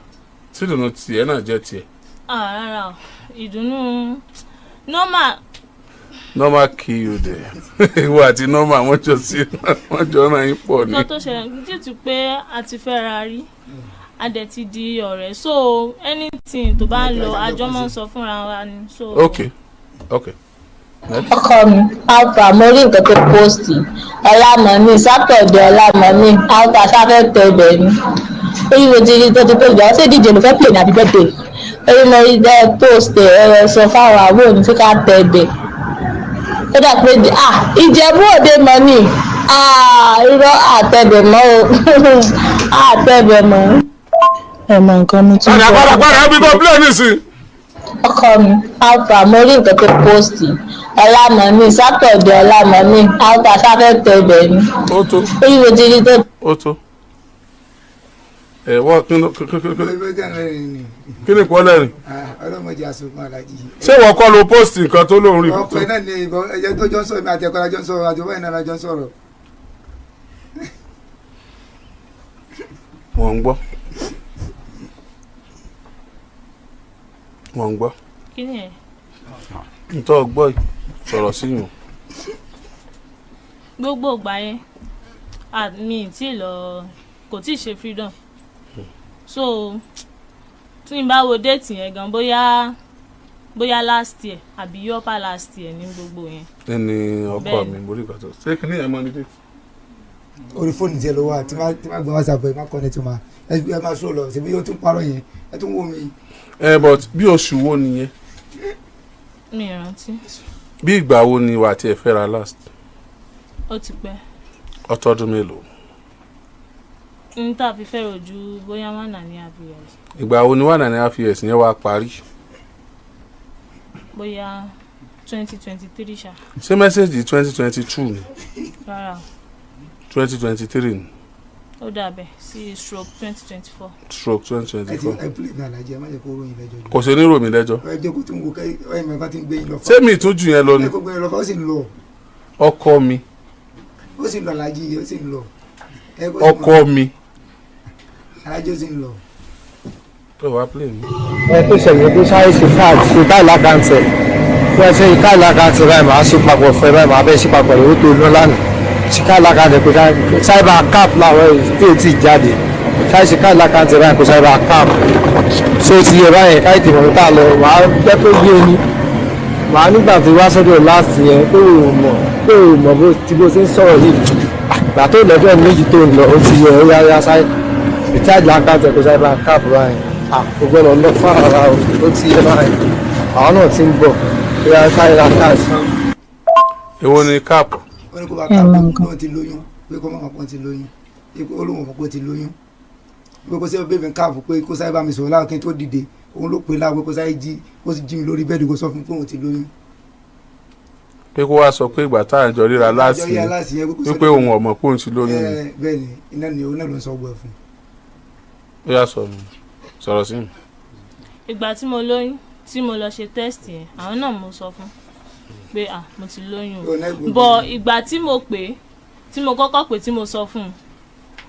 Tí dùnnú tiẹ̀ náà jẹ́ tiẹ̀. Ah, rárá o, ìdùnnú normal. Normal key you there. Ìwọ àti normal wọ́n jọ sí wọ́n jọ náà yín pọ̀ ni. Nǹkan tó ṣẹlẹ̀ dìtú pé a ti fẹ́ra rí, a dẹ̀ ti di ọ̀rẹ́, so anything tó bá ń lọ àjọ máa ń sọ fúnra wa ni. So. Ok. Ọkọ mi, alpha, mo rí nǹkan tó post ọlámọmí sátọ̀dẹ̀ ọlámọmí alpha sáfẹ́ tẹ ibẹ̀ ni. Orí mo ti rí tó ti post ìgbà ṣé díje ló fẹ́ pè ní àbí birthday? Orí mo rí dẹ́ post ẹ̀ sọ fáwọn àbúrò ní kí ká tẹ ibẹ̀. Ó dà pé Ìjẹ̀bú Òde mọ̀ ni, irọ́ àtẹ̀bẹ̀ mọ́ o, àtẹ̀bẹ̀ mọ́. Ẹ mọ nǹkan mi tún Padà padà padà bí kò play nísìn. Ọkọ mi, alpha, mo rí nǹkan tó post ọlámọmí sátọ̀dẹ̀ ọlámọmí alpha sáfẹ́ tẹ ibẹ̀ ni. Ó tó. Orí mo ti rí tó. Ó tó. Ẹ wọ́n kí ni kò lẹ́rìn? Ọlọ́mọdé àsopọ̀ alájí. Ṣé wọ́n kọ́ ló post nǹkan tó lóun rí? Ọkọ náà ni ẹjẹ tó jọ ń sọ̀rọ̀, mi àti ẹ̀kọ́ la jọ ń sọ̀rọ̀, àti ọwọ́ ìnáwó la jọ ń sọ̀rọ̀. Wọ́n ń gbọ́. Wọ́n ń gbọ́. Kí ni ẹ? Ntọ́ gbọ́ sọ̀rọ̀ sí yùn. Gbogbo ìgbà yẹn, mi ì tí ì lọ, kò tí ì ṣe freedom. So tí n bá wo déètì yẹn gan, bóyá last year àbí yọpa last year ní gbogbo yẹn. Ẹni ọkọ mi mo rí ìgbà tó ṣé kí ni ẹ mọ ní déètì. Orí fóònù tiẹ̀ ló wà tí má gbọ́n WhatsApp ẹ̀ má kọ́ni tó máa ẹ má sọ̀rọ̀ lọ ṣèbí yóò tún parọ́ yẹn ẹ tún wò mí. Ẹ but bí oṣù wo nìyẹn? Mi ò rántí. Bí ìgbà wo ni wà á tiẹ̀ fẹ́ra last? Ó ti pẹ́. Ọtọ́dún mélòó? N tá a fi fẹ́ràn ojú bóyá 1.5 years. Ìgbà wo ni 1.5 years yẹn wá parí? Bóyá 2023 ṣá. Ṣé mẹ́sẹ̀gì 2022 ni? Rárá. 2023 ni. Ó dàbẹ̀ sí stroke 2024. Stroke 2024. Ẹ pílẹ̀ ní alájẹ, ẹ má jẹ́ kó ròyìn lẹ́jọ́. Kò sí ní ròyìn lẹ́jọ́. Ẹ jẹ́ kó tún wo kẹ́ ẹ mọ̀ nǹkan tí ń gbé yín lọ fún. Ṣé mi tún jù yẹn lọ ni? Ẹ kó gbé yín lọ fún, ó sì ń lọ. Ọkọ mi. Ó sì ń lọ alájí, ó sì ń lọ. Ọkọ mi. Alájí ó sì ń lọ. Tó wàá play mi. Ẹ tó ṣẹlẹ̀ tó sáré ṣe káàdì ṣe káàdì lákàntẹ̀ bí wọ́n ṣe káàdì lákàntẹ̀ báyìí màá ṣe papọ̀ fún ẹ báyìí màá bẹ́ẹ̀ ṣe papọ̀ lówó tó ná lánàá ṣe káàdì lákàntẹ̀ kó cyber cap làwọn tí ò tí ì jáde sáré ṣe káàdì lákàntẹ̀ báyìí kó cyber cap so ti yẹ báyìí káyì tèmọ̀ tó tà lọ màá jẹ́ kó gbé ni màá nígbà tó wá sọ́dọ̀ last yẹn pé ò mọ̀ pé ò mọ̀ bó ti bó ṣe ń sọ̀rọ̀ yìí gbà tó lọ́jọ́ méjì tó ń lọ ó ti yẹ ó yá yá sáré recharge lákàntẹ̀ kó cyber cap báyìí kò gbọ́dọ̀ lọ fún ara o ó ti yẹ báyìí àwọn náà ti ń bọ̀ ó yá sáré ra káàsì. Èwo ni cap? Ó ní kó bá cap pé ó ti lóyún, pé kó má mọ̀ pé ó ti lóyún, ó lóun mọ̀ pé ó ti lóyún, pé kó sẹ́wọ́n bèbè cap pé kó sáré bá mi sọ̀rọ̀ láwọn kí n tó dìde, òun ló pè láwọn pé kó sáré jí, kó sì jí mi lórí bẹ́ẹ̀dì kó sọ fún mi pé òun ti lóyún. Pé kó wá sọ pé ìgbà tá à ń jọ ríra láti wípé òun ọmọ pé òun ti lóyún ni. Bẹ́ẹ̀ ni, iná ni òun náà ló ń sọ ọgbọ ẹ fún. Ó yá, sọ mi, sọ̀rọ̀ sí mi. Ìgbà tí mo lóyún, tí mo lọ ṣe test yẹn, àwọn náà mo sọ fún pé, ah, mo ti lóyún o. Bọ̀ ìgbà tí mo pè é, tí mo kọ́kọ́ pè, tí mo sọ fún un,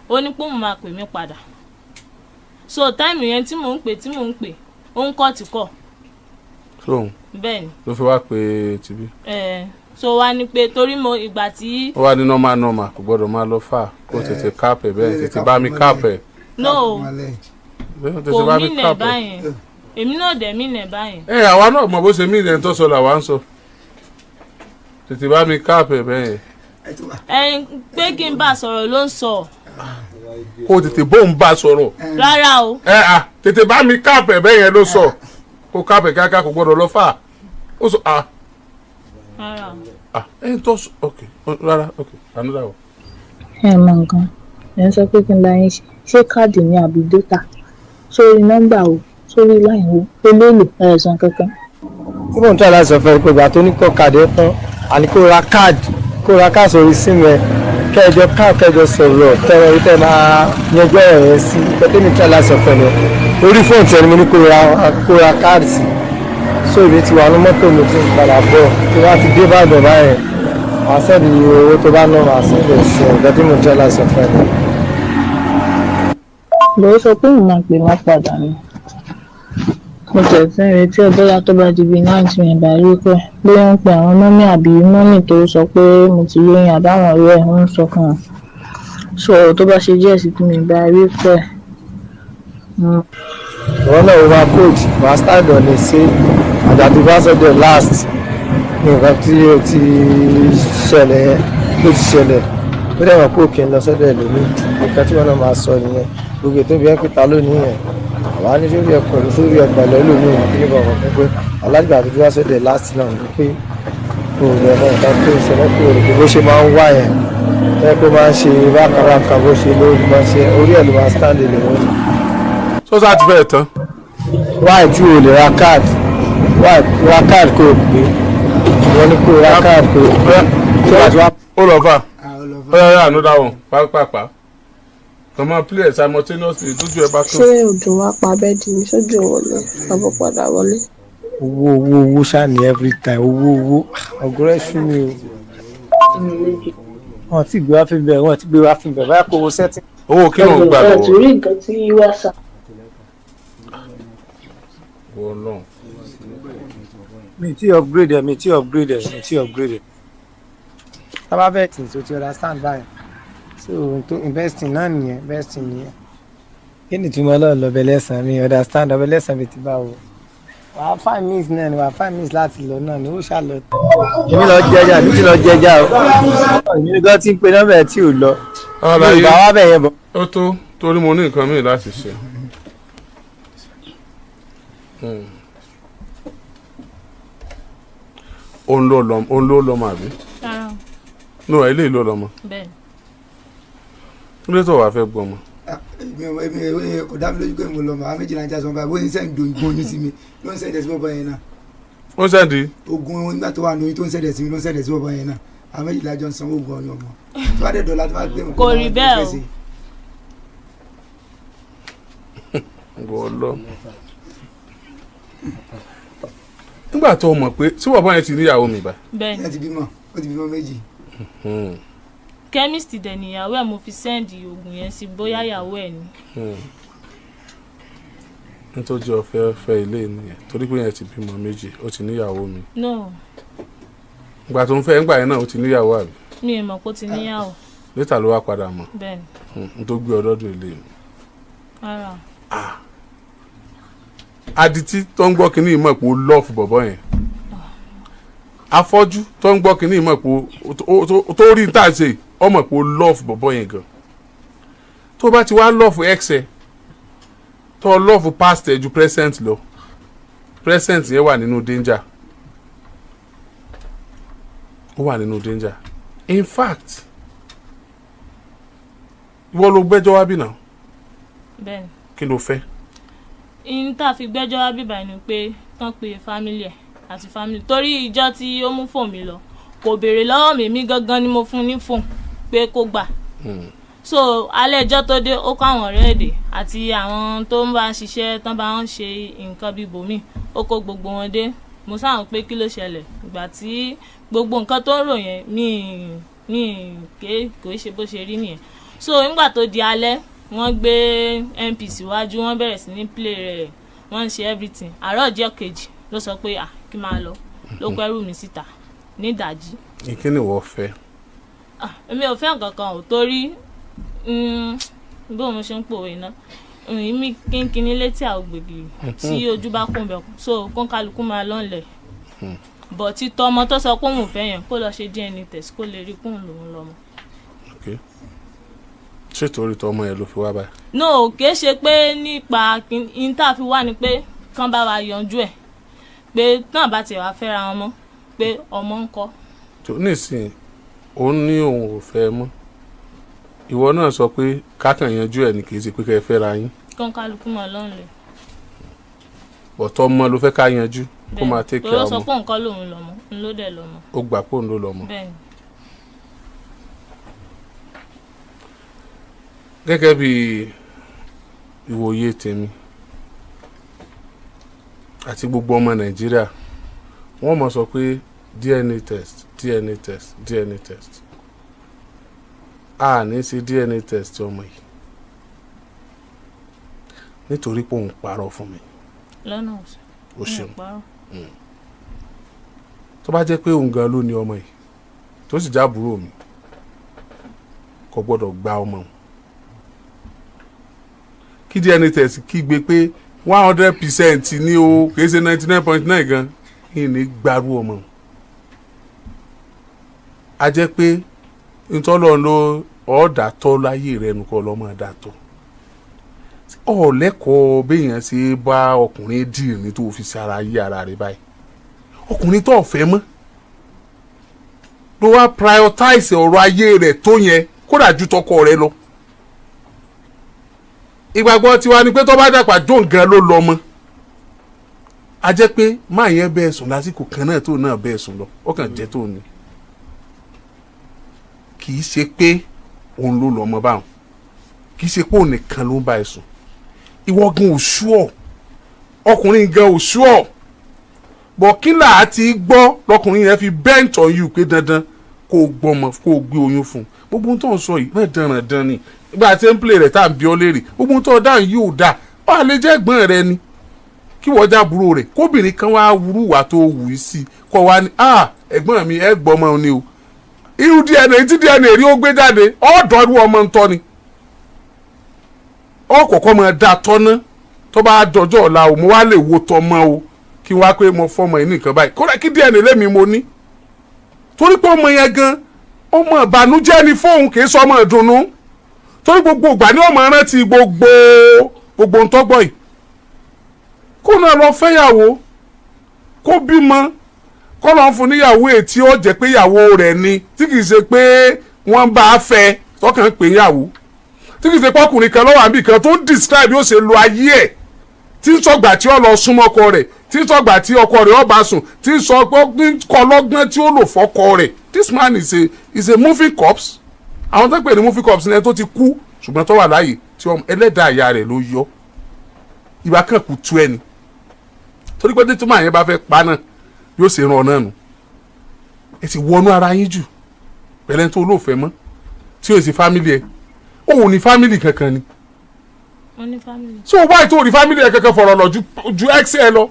ó ní pé òun máa pè mí padà. So time yẹn tí mò ń pè, tí mò ń pè, ó ń kọ́ tí kọ̀. Sóhun? Bẹ́ẹ̀ ni. Ló fi wá pé tìbí. Ẹ so wá ní pé torí mo ìgbà tí. Ó wá ní normal normal, kò gbọ́dọ̀ máa lọ fà, kó tètè cap ẹ̀ bẹ́ẹ̀, tètè bá mi cap ẹ̀. No, kò mí nẹ̀ báyẹn, èmi náà dẹ̀ mí nẹ̀ báyẹn. Ẹ àwa náà mọ̀ bó ṣe mí ìdẹ̀ tó sọ làwa ń sọ, tètè bá mi cap ẹ̀ bẹ́ẹ̀. Ẹ pé kí n bá sọ̀rọ̀ ló ń sọ. Kó tètè bóun bá sọ̀rọ̀. Rárá o. Ẹ à tètè bá mi cap ẹ̀ bẹ́ẹ̀ yẹn ló sọ, kó cap ẹ̀ kíákíá, kò gbọ́dọ̀ lọ fà, ó sọ à. Rárá o. Ah, ẹ ń tọ́ sọ, ok, rárá, ok, another one. Ẹ mọ nǹkan ẹ ń sọ pé kí n bá yín ṣe, ṣé káàdì ní àbí data sórí nọ́mbà o, sórí line o, eléèlò ẹ̀sán kankan. Tí mò ń tọ́ láti sọ fẹ́ pé ìgbà tó ní kọ́ káàdì ẹ̀ tán, àní kó ra káàdì, kó ra káàdì sórí síìmù ẹ, kẹjọ káà kẹjọ sọ̀rọ̀ tẹ̀rọ yìí tẹ̀ máa yanjú ọ̀rọ̀ yẹn sí. Pẹ̀tẹ́ mi tọ́ láti sọ fẹ́ ni orí fóònù tẹ̀ ni mo ní kó ra káàdì sí. So èmi ti wà ní mọ́tò, mi ti ń padà bọ̀. Tí wọ́n ti dé Ìbàdàn báyẹn, màá send owó tó bá ná, màá send ẹ̀ sí ọ̀gá tí mo tọ́ láti sọ fẹ́ ni. Ló sọ pé òun máa pè wọ́n padà ni. Mo tẹ̀ sí ń retí ẹ̀, bóyá tó bá di bíi 9 mi bá rí pé bóyá ń pe àwọn mummy àbí mummy tó sọ pé mo ti lóyún, àbáwọn ọ̀rẹ́ ẹ̀ ń sọ fún wọn. So tó bá ṣe díẹ̀ sí tí mi bá rí pé. Ìwọ náà wọ́n máa coach, wàá stand on it, say àjàdù bá sọ the last ní nǹkan tí ó ti ṣẹlẹ̀ yẹn ló ti ṣẹlẹ̀. Ó dẹ̀ mọ̀ pé òkè ń lọ sọ́dọ̀ ẹlòmíì. Nǹkan tí wọ́n náà máa sọ nìyẹn. Gbogbo ètò ìbí ẹ̀ pé lónìí yẹn, àwa ní sórí ẹ̀ pẹ̀lú sórí ẹ̀ pẹ̀lú ẹlòmíì kí ní kọ̀ọ̀kan fún pé alágbà tó wá sọ́dọ̀ last náà ni pé kò lè mọ nǹkan tó ń ṣẹlẹ̀, pé òrùkú bó ṣe máa ń wá yẹn ẹ pé máa ń ṣe bákan bákan, bó ṣe lórí máa ń ṣe orí ẹ̀ ló máa stand lè wọ́n. Sọ́sà ti fẹ́ẹ̀ tán. Why tí o lè ra card? Why ra card kó o pè wọ́n ní kó o ra card kó o pè tí wàá tí wàá. Ó lọ fà, ó yà yà another one pápápá, kàn máa play ẹ̀ simultaneously lójú ẹ bá Ṣé tó. òjò wá pa bẹ́ẹ̀dì ní sójú wọlé àbọ̀ padà wọlé? Owó, owó, owó ṣáà ní every time, owó, owó, ọ̀gọ́rẹ́ sú mi o. Wọn ti gbé wá fi bẹ̀, wọn ti gbé wá fi bẹ̀ báyà kó owó setting. Owó kí ló ń gbà Ẹ lọ́wọ́? torí nǹkan tí WhatsApp. Wọ́n náà. Mi ti upgrade ẹ, mi ti upgrade ẹ, mi ti upgrade ẹ. Tábà bẹ́ẹ̀ tì tó ti understand báyìí, so to investing náà nìyẹn, investing nìyẹn. Kí ni ìtumọ̀ ọlọ́run lọ́bẹ̀ lẹ́sàn-án? Mi understand ọbẹ̀ lẹ́sàn-án mi ti bá wo. Wàá 5 minutes náà ni, wàá 5 minutes láti lọ náà ni ó ṣà lọ. Èmi lọ jẹjà, èmi ti lọ jẹjà o. Èmi gan ti ń pe nọ́mbà ẹ̀ tí ò lọ. Mi ò bá wá bẹ̀ yẹn bọ̀. Ó tó, torí mo ní nǹkan míì láti ṣe. Òun ló lọ, òun ló lọmọ àbí? Rárá o. No, eléyìí ló lọmọ. Bẹ́ẹ̀. Kí ló tó wàá fẹ́ gbọmọ? Èmi kò dá mi lójú pé mo lọ mọ àwọn méjìlá ń já sọ báyìí. Bó ń send ogun oyún sí mi ló ń send ẹ̀ sí bọ́bọ́ yẹn náà. Ó ń send. Ogun nígbà tó wà lóyún tó ń send ẹ̀ sí mi ló ń send ẹ̀ sí bọ́bọ́ yẹn náà. Àwọn méjìlá jọ ń sanwó ogun ọyàn ọmọ tó bá dẹ̀ dọ̀la tó bá gbé mi. Kò rí bẹ́ẹ̀ o. Wọ́n lọ. Nígbà tó mọ̀ pé tí bàbá yẹn ti níyàwó mi báyìí. Bẹ́ẹ̀ ni. Ẹ ti bímọ, ó ti bímọ méjì. Chemist dẹ̀ níyàwó ẹ̀, mo fi send oògùn yẹn sí, bóyá ìyàwó ẹ̀ ni. Nítorí ọ̀fẹ́ fẹ́ ilé nìyẹn, torí pé yẹn ti bímọ méjì, ó ti níyàwó mi. No. Ìgbà tó ń fẹ́ ńgbà yẹn náà, ó ti níyàwó àbí? Mi ò mọ̀ pé ó ti níyàwó. Later ló wá padà mọ̀. Bẹ́ẹ̀ ni. N tó gbé ọdọ́dún ilé mi. Rárá. Adití tó ń gbọ́ kínní mọ̀ pé ó love bọ̀bọ̀ yẹn, afọ́jú tó ń gbọ́ kínní mọ̀ pé tó rí ní tà ṣe, ó mọ̀ pé ó love bọ̀bọ̀ yẹn gan. Tó bá ti wá love ex ẹ, tó love past ẹ ju present lọ, present yẹn wà nínú danger, ó wà nínú danger. In fact, ìwọ ló gbẹ́jọ́ wá bí náà. Bẹ́ẹ̀ ni. Kí ló fẹ́? In tá a fi gbẹ́jọ́ wá bíbá ni pé kán pe family ẹ̀ àti family, torí ìjọ tí ó mú fóònù mi lọ, Kò béèrè lọ́wọ́ mi, mi gangan ni mo fún ní fóònù pé kó gbà. So alẹ́ ẹjọ́ tó dé, ó kó àwọn ọ̀rẹ́ èdè àti àwọn tó ń bá ṣiṣẹ́ tán bá ń ṣe nǹkan bíi bòmíì, ó kó gbogbo wọn dé. Mo sáwọn pé kí ló ṣẹlẹ̀ ìgbà tí gbogbo nǹkan tó ń rò yẹn mi ké kò ṣe bó ṣe rí nìyẹn. So nígbà tó di alẹ́, wọ́n gbé MP síwájú, wọ́n bẹ̀rẹ̀ sí ní play rẹ̀, wọ́n ń ṣe everything. Àárọ̀ ọjọ́ kejì ló sọ pé à kí máa lọ, ló kẹ́rù mi síta ní ìdájí. Kí ni ìwọ fẹ́? Ah, èmi ò fẹ́ nǹkan kan ò, torí bí òun ṣe ń pòwe iná mi kínkínní létí àwọn gbègìrì tí ojú bá kún bẹ̀, so kónkálukú máa lọ́nlẹ̀ bọ̀. Títọ́ ọmọ tó sọ pé òun ò fẹ́ yẹn, kó lọ ṣe DNA test kó lè rí kóun lòun lọ́mọ. Ok, ṣé torí tọmọ yẹn ló fi wá báyìí? No, kìí ṣe pé nípa ní tá a fi wá ni pé kán bá wa yanjú ẹ̀, pé náà bá tiẹ̀ wá fẹ́ra wọn mọ́, pé ọmọ ń kọ́. Tó nísìnyí, òun ní òun ò fẹ́ mọ́, ìwọ náà sọ pé kákan yanjú ẹ̀ ní, kì í ṣe pé kẹ́ ẹ fẹ́ra yín. Kónkálukú máa lọ́nlẹ̀. Ọ̀tọ̀ ọmọ ló fẹ́ ká yanjú kó máa take Torí care ó sọ ọmọ. pé òun kọ́ lòun lọ́mọ, ń ló dẹ̀ lọ́mọ. Ó gbà pé òun ló lọ́mọ. Bẹ́ẹ̀ ni. Gẹ́gẹ́ bí ìwòye tèmi àti gbogbo ọmọ Nàìjíríà, wọ́n mọ̀ sọ pé DNA test, DNA test, DNA test. A ní ṣe DNA test ọmọ yìí nítorí pé òun parọ́ fún mi. Lọ́nà ọ̀sẹ̀. O ṣeun. Parọ́. Tó bá jẹ́ pé òun gan ló ní ọmọ yìí, tó sì jábúrò mi, kò gbọ́dọ̀ gba ọmọ òun. Kí DNA test kígbe pé 100% ní o, kì í ṣe 99.9 gan kí ni gbarú ọmọ òun. A jẹ́ pé ntọ́lọ́ ló ọ̀ọ́dà tọ́ láyé rẹ nù kọ́ lọ́mọ dà tọ́ ọ̀lẹ́kọ̀ọ́ béèyàn ṣe bá ọkùnrin dì ní tó fi sára yí ara rẹ báyìí. Ọkùnrin tó fẹ́ mọ́ ló wá prioritize ọ̀rọ̀ ayé rẹ̀ tó yẹn, kódà ju tọkọ rẹ̀ lọ. Ìgbàgbọ́ tiwa ni pé tó bá dàgbà jó nǹkan ló lọ mọ́. A jẹ́ pé máa yẹn bẹ́ẹ̀ sùn lásìkò kan náà tó náà bẹ́ẹ̀ sùn lọ, ó kàn jẹ́ tó ní, kì í ṣe pé òun ló lọ mọ́ báwọn, kì í ṣe pé òun nìkan ló ń bá ẹ sùn. Ìwọ gan ò ṣúọ̀, ọkùnrin gan ò ṣúọ̀ bọ̀. Kí là á ti gbọ́ lọkùnrin yẹn fi bent on you pé dandan kó o gbọ́mọ, kó o gbé oyún fún un? Gbogbo ohun tó ń sọ yìí bẹ́ẹ̀ dandan ni. Ìgbà tí ń play rẹ̀ tá à ń bí ọ léèrè, gbogbo ohun tó dáhùn yìí ò dáa. Ó à lè jẹ́ ẹ̀gbọ́n rẹ ni kí wọ́n jábúrò rẹ̀, kóbìnrin kan wá wúrú wà tó wù í sí kọ́ wa ní, ah, ẹ̀gbọ́n mi ẹ̀ gbọ́mọ ni o. Irú DNA tí DNA rí ó gbé jáde, ọ̀dọ́ irú ọmọ ń tọ́ ni ọkọ̀ọ̀kọ́ máa dá tọ́ná. Tó bá dọjọ́ ọ̀la o, mo wá lè wo tọmọ o, kí wá pé mo fọmọ yìí nìkan báyìí, kódà kí DNA lẹ́mi mo ní, torí pé ọmọ yẹn gan ọmọ ìbànújẹ́ ni fóun, kì í sọ ọmọ ìdùnnú, torí gbogbo ìgbà ni ọmọ rántí gbogbo gbogbo ntọ́gbọ́ yìí. Kó náà lọ fẹ́yàwó, kó bímọ, kó lọ́n fún níyàwó ètí ó jẹ́ pé ìyàwó rẹ̀ ni, tí kì í ṣe pé wọ́n bá a fẹ́ tọkàn ń pè yàwó, tí kì í ṣe pọ́kùnrin kan lọ́wọ́ àbí kan tó ń describe bí ó ṣe lo ayé ẹ̀, tí ń sọgbà tí ó lọ súnmọ́ ọkọ rẹ̀, tí ń sọgbà tí ọkọ rẹ̀ ó bá sùn, tí ń sọ kọ́ lọ́gbọ́n tí ó lò fọ́kọ rẹ̀. This man is a moving corpse. Àwọn tó ń pè ní moving corpse ni ẹni tó ti kú ṣùgbọ́n tó wà láàyè, tí ọmọ ẹlẹ́dàá ìyá rẹ̀ ló yọ ìgbà kan kù tú ẹni, torí pé tí màá yẹn bá fẹ́ pa náà, yóò ṣe ràn ọ náà nù. Ẹ ti wọnú ara yín jù pẹ̀lẹ́ tó olóòfẹ́ mọ́ tí yóò ṣe family ẹ. Òun ní family kankan ni? Mo ní family. So wáyé tó rí family ẹ kankan fọ̀rọ̀ lọ ju ex ẹ lọ?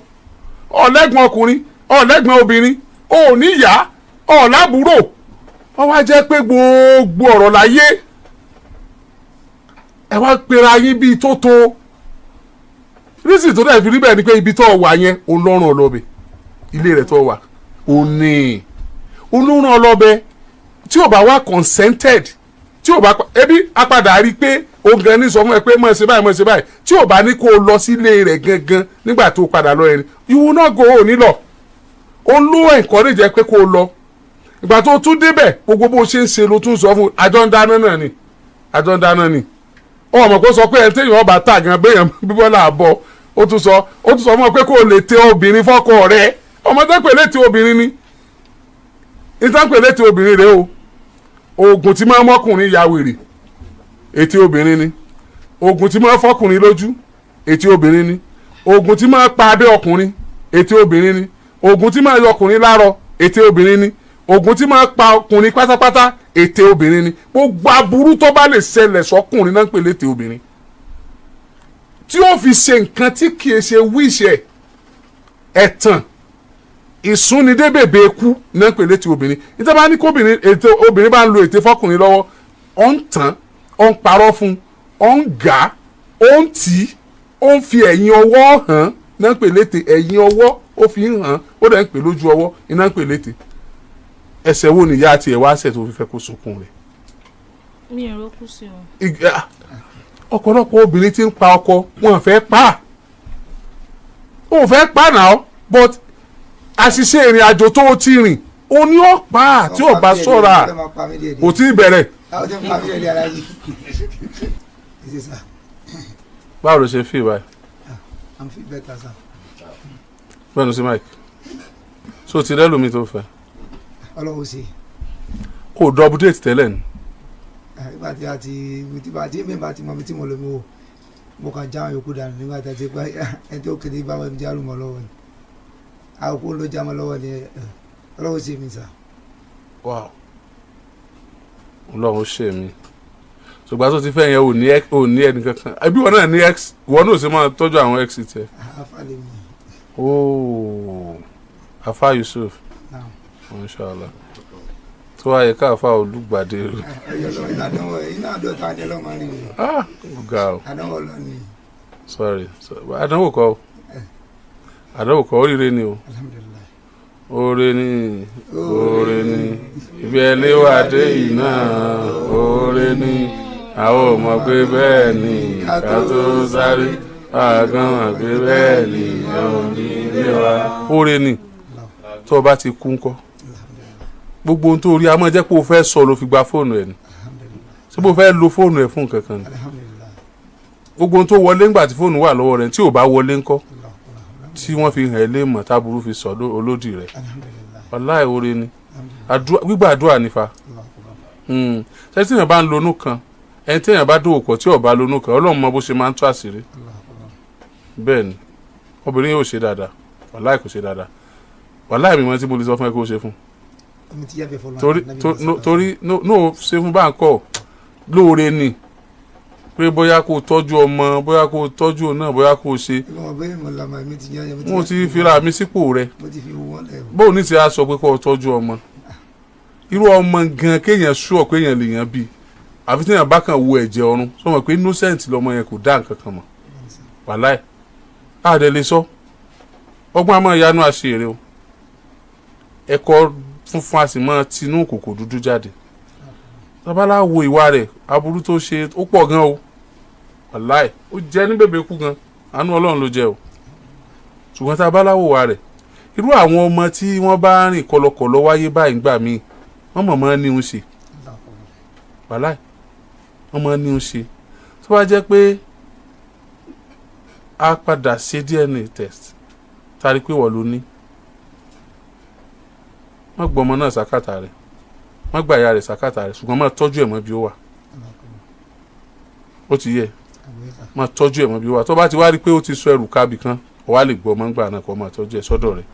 Ọ̀lẹ́gbọ̀n ọkùnrin, ọ̀lẹ́gbọ̀n obìnrin, ò ní ìyá, ọ̀làbúrò. Wọ́n wá jẹ́ pé gbogbo ọ̀rọ̀ láyé ẹ wá pera yín bíi tó tó rísì tó dẹ̀ fi rí bẹ́ẹ̀ ni pé ibi tó wà yẹn, òun lọ́rùn ọlọ́bẹ ilé rẹ̀ tó wà, òun ní òun lọ́rùn ọlọ́bẹ tí ò bá wá consented, tí ò bá ebi apadà rí i pé òun gan ní sọ fún ẹ pé mọ̀ ṣe báyìí, mọ̀ ṣe báyìí, tí ò bá ní kó o lọ sílé rẹ̀ gangan nígbà tó padà lọ ẹni, you will not go. Ò ní lọ. Òun ló encourage ẹ pé kó o lọ. Ìgbà tó tún débẹ̀, gbogbo bó ṣe ń ṣe ló tún sọ fún. Àjọ ń dáná náà ni, àjọ ń dáná ni. Ọmọ kó sọ pé ẹ téèyàn ọba tà gan béèyàn bíbọ́lá àbọ̀. Ó tún sọ fún ọ pé kó o lè tẹ obìnrin fọ́kọ rẹ. Ọmọ tó pè létí obìnrin ni. Ìtàn pè létí obìnrin rèé o. Oògùn tí máa ń mọ́kùnrin ya wèrè, ètí obìnrin ni. Oògùn tí máa ń fọ́kùnrin lójú, ètí obìnrin ni. Oògùn tí máa ń pa abẹ́ ọkùnrin, ètí obìnrin ni. Oògùn tí máa ń yọ ọkùnrin lárọ, ètí obìnrin ni. Oògùn tí máa ń pa ọkùnrin pátápátá, ètè obìnrin ni. Gbogbo aburú tó bá lè ṣẹlẹ̀ sọkùnrin náà ń pè létè obìnrin, tí ó fi ṣe nǹkan tí kì í ṣe wíṣẹ̀, ẹ̀tàn, ìsúnidébèbè ikú náà ń pè létè obìnrin. Níta bá ní kóbìnrin, ètè obìnrin bá ń lo ètè fọkùnrin lọ́wọ́, ó ń tàn, ó ń parọ́ fún, ó ń gà á, ó ń tì í, ó ń fi ẹ̀yìn ọwọ́ hàn náà ń pè létè. Ẹ̀yìn ọwọ́ ó fi ń hàn, ó dẹ̀ ń pè lójú ọwọ́ iná ń pè létè. Ẹsẹ̀ wo nìyá tiẹ̀ wá ṣẹ̀ tó fi fẹ́ kó sunkún rẹ̀? Mi ò rókù sí o. Ọ̀pọ̀lọpọ̀ obìnrin tí ń pa ọkọ wọn fẹ́ pa á, ò fẹ́ pa á náà, but àṣìṣe ìrìn àjò tó o ti rìn o ní ó pa á tí ò bá ṣọ́ra. Kò tí ì bẹ̀rẹ̀. Ó ti ń pa mí díẹ̀ ara yìí. Ẹ ṣé sir. Báwo ló ṣe fi báyìí? I'm feel better, sir. Bẹ́ẹ̀ sí mike so ti rẹ́ lómi tó fẹ́. Ọlọ́run ṣe. Kò double date tẹ́lẹ̀ ni. Nígbà tí a ti tí bá tí mi bá ti mọ ibi tí mo lò, mo kàn já àwọn yòókù dànù nígbà tí a ti pa ẹni tó kéde bá wọn járù mọ́ lọ́wọ́ ni, àkókò ló já mọ́ lọ́wọ́ ni. Ọlọ́run ṣe mi, sir. Wow, Ọlọ́run ṣe mí. Ṣùgbọ́n tó ti fẹ́ yẹn, ò ní ẹnì kankan àbí wọn náà ní ex, wọn náà sì máa tọ́jú àwọn ex tiẹ̀? Afálẹ̀ mi. Ooo, Afa Yusuf. Naam. Inshallah, tó wáyé ká Afa Olùgbàdé. Ẹyọ lọ ìdánwò iná àdọ́ta ni ọlọ́mọ rí mi. Ah, ó ga o. Àdánwò lọ ni. Sorry, sorry. Àdánwò kọ́ o, àdánwò kọ́, oríire ni o. Alhamdulillahi. Oore ni, oore ni, ibi ẹlẹ́wàdé yìí náà oore ni. Àwọn ò mọ̀ pé bẹ́ẹ̀ ni ká tó sáré àgàn mọ̀ pé bẹ́ẹ̀ ni ẹ̀ ò ní ilé wa. Oore ni. Tó o bá ti kú ńkọ́? Gbogbo ohun tó rí a máa jẹ́ pé o fẹ́ sọ ló fi gba fóònù ẹ̀ ni. Ṣé bó fẹ́ lo fóònù ẹ̀ fún nǹkan kan ni? Alhamdulillahi. Gbogbo ohun tó wọlé ńgbà tí fóònù wà lọ́wọ́ rẹ̀, tí ò bá wọlé ńkọ́, tí wọ́n fi hàn ẹ́ lé mọ̀, táburú fi sọ olódì rẹ̀? Alhamdulillahi. Wàláì, oore ni. Gbígbà àdúrà nífa. Ṣé tí èèyàn bá ń lonú kan, ẹni tí èèyàn bá dòwò pọ̀ tí ò bá lonú kan, Ọlọ́run mọ bó ṣe máa ń tú àṣírí. Bẹ́ẹ̀ ni obìnrin yóò ṣe dáadáa. Wàláì, kò ṣe dáadáa. Wàláì, mi mọ tí mo lè sọ fún ẹ kó o ṣe fún. Omi ti yàgbẹ́ fọlọ́. Torí no, torí no no, ṣe fún báńkọ lóore ni pé bóyá kó o tọ́jú ọmọ, bóyá kó o tọ́jú òun náà, bóyá kó o ṣe. Ìwọ̀n bóyá mo lọ́mọ mi ti yàn. Mo ti fira mi sípò rẹ. Mo ti fi wọ́n lẹ̀. Bóun ní ti a sọ pé kó o tọ́jú ọmọ, irú ọmọ gan kéèyàn sú ọ kéèyàn lè yàn bí, àfi téèyàn bá kàn wo ẹ̀jẹ̀ ọ̀run sọ mọ̀ pé innocent lọmọ yẹn, kò dá nǹkan kan mọ̀. Wàláì, àdẹ lè sọ ọgbọ́n àmọ́ ìyanu àṣeyèrè o. Ẹ̀kọ́ funfun a sì máa tinú kòkò dúdú jáde. Tabalá wo ìwà rẹ̀, aburú tó ṣe ó pọ̀ gan o. Wàláì, ó jẹ́ ní bèbè kú gan. Àánú Ọlọ́run ló jẹ́ o. Ṣùgbọ́n tabalá wo ìwà rẹ̀, irú àwọn ọmọ tí wọ́n bá rìn kọlọkọlọ wáyé báyìí gbà míì, wọ́n mọ̀ mọ́ ní ń ṣe. Wàláì, wọ́n mọ̀ ní ń ṣe. Tó bá jẹ́ pé a padà ṣe DNA test tari pé wọ́n ló ní, wọ́n gbọ́ ọmọ náà sàkàtà rẹ̀, wọ́n gba ìyá rẹ̀ sàkàtà rẹ̀, ṣùgbọ́n máa tọ́jú ẹ̀ mọ́ bí ó wà. Ó ti yẹ, máa tọ́jú ẹ̀ mọ́ bí ó wà. Tó bá ti wá rí i pé ó ti sọ ẹrù kábì kan, ó wá lè gbọ́ ọmọ ńgbà náà kó máa tọ́jú ẹ̀ sọ́dọ̀ rẹ̀.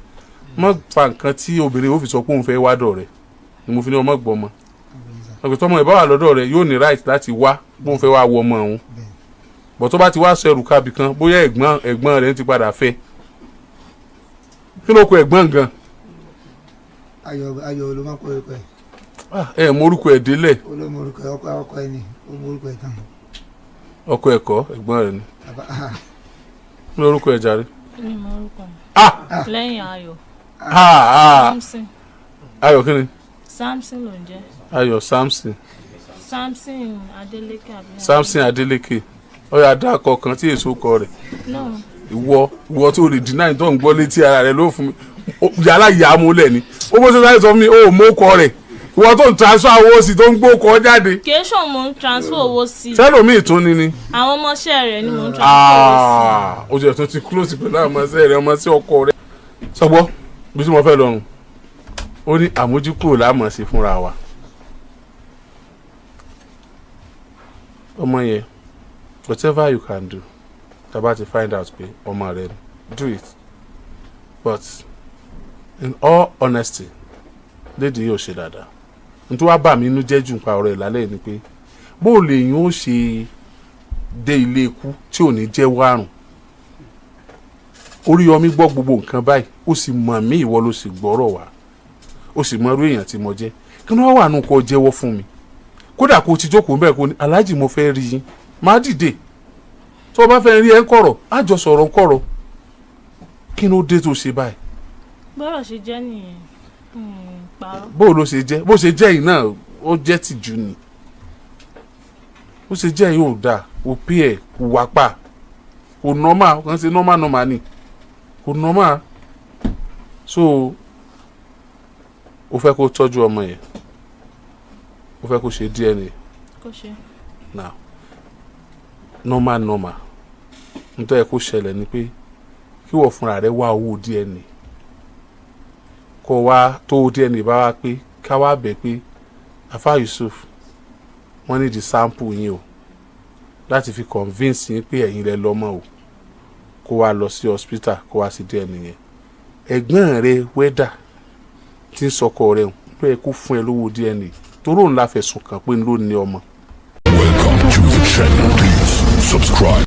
Má fa nǹkan tí obìnrin ó fi sọ pé òun fẹ́ wádọ̀ rẹ̀ ni mo fi ní ọmọ gbọ́ ọmọ. Ọ̀gbìn tọmọ ẹ̀ bá wà lọ́dọ̀ rẹ̀, yóò ní right láti wá bóun fẹ́ wá wọ ọmọ òun bọ̀. Tó bá ti wá sọ ẹrù kábì kan, bóyá ẹ̀gbọ́n rẹ̀ ti padà fẹ́. Kí ló kọ ẹ̀gbọ́n gan? Ayọ̀, Ayọ̀ ló máa ń kọ orúkọ ẹ̀. Ẹ mọ orúkọ ẹ̀ délẹ̀. Olómọ orúkọ ẹ̀, ọkọ ẹ̀ ni ó mọ orúkọ ẹ̀ tán. Ọkọ ẹ̀kọ́, ẹ̀gbọ́n rẹ̀ ni. Kí ló orúkọ ẹ̀ jàre? Mi mọ orúkọ mi. Lẹ́yìn Ayọ̀. Samson. Ayọ̀ kí ni? Samson ló ń jẹ́. Ayọ̀ Samson. Samson Adeleke àbí? Samson Adeleke. Ọyọ adákọ kan tí èso kọ rẹ̀. No. Ìwọ tó lè deny tó ń gbọ́ létí ara rẹ̀ ló fún mi yàrá ìyá múlẹ̀ ni ó bó ṣe sáré sọ fún mi, ó mú kọ rẹ̀. Ìwọ tó ń transfer owó sí, tó ń gbó kọ jáde. Kì í ṣòun mò ń transfer owó sí. Sẹ́lòmíì tún ni ni. Àwọn ọmọọṣẹ́ rẹ̀ ni mò ń transfer owó sí. Ó jẹ́ tó ti close pẹ̀lú àwọn ọmọọṣẹ́ rẹ̀, ọmọọṣẹ́ ọkọ rẹ̀. Sọgbọ́ bí tí mo fẹ́ lọ́rùn. Ó ní àmójúkúrò láàmọ̀ sí fúnra wa. Ọmọ yẹn, whatever you can do, tá bá ti find out pé ọmọ rẹ ni, do it. But in all honesty, lady yóò ṣe dáadáa. N tó wá bà mí inú jẹ́ jù nípa ọ̀rọ̀ ẹ̀ lálẹ́ yìí ni pé bó o lè yín ó ṣe dé ilé ikú tí ò ní jẹ́ wárùn. Oríyọmí gbọ́ gbogbo nǹkan báyìí, ó sì mọ̀ mí, ìwọ ló sì gbọ́rọ̀ wá, ó sì mọ irú èèyàn tí mo jẹ́. Kí ni wọ́n wà nù kó jẹ́wọ́ fún mi? Kódà kó o ti jókòó bẹ́ẹ̀, kó ní, "Aláàjì, mo fẹ́ rí yín," má dìde. Tó o bá fẹ́ rí ẹ ń kọ̀rọ̀, á jọ sọ̀rọ̀ ń kọ̀rọ̀. Kí ló dé tó ṣe báyìí? Bọ́rọ̀ ṣe jẹ́ nìyẹn, parọ́. Bó ló ṣe jẹ́? Bó ṣe jẹ́ yìí náà, ó jẹ́ tìjú ni. Bó ṣe jẹ́ yìí ò dáa, kò pí ẹ̀, kò wá pa, kò normal. Kàn ṣe normal normal ni, kò normal. So ó fẹ́ kó tọ́jú ọmọ yẹn, ó fẹ́ kó ṣe DNA. Kó ṣe. Now, normal normal, nítorí ẹ kó ṣẹlẹ̀ ni pé kí wọ́n fúnra rẹ̀ wá owó DNA, kó wá tó owó DNA bá wá pé ká wá bẹ̀ pé, "Afa Yusuf, wọ́n ní di sample yín o láti fi convince yín pé ẹ̀yin lẹ lọ́mọ o." Kó wá lọ sí hospital, kó wá sí DNA yẹn. Ẹ̀gbọ́n rẹ wẹ́dà tí ń sọkọ rẹ̀ ló yẹ kó fún ẹ lówó DNA, torí òun la fẹ̀sùn kàn pé ló ní ọmọ. Welcome to the channel. Please subscribe.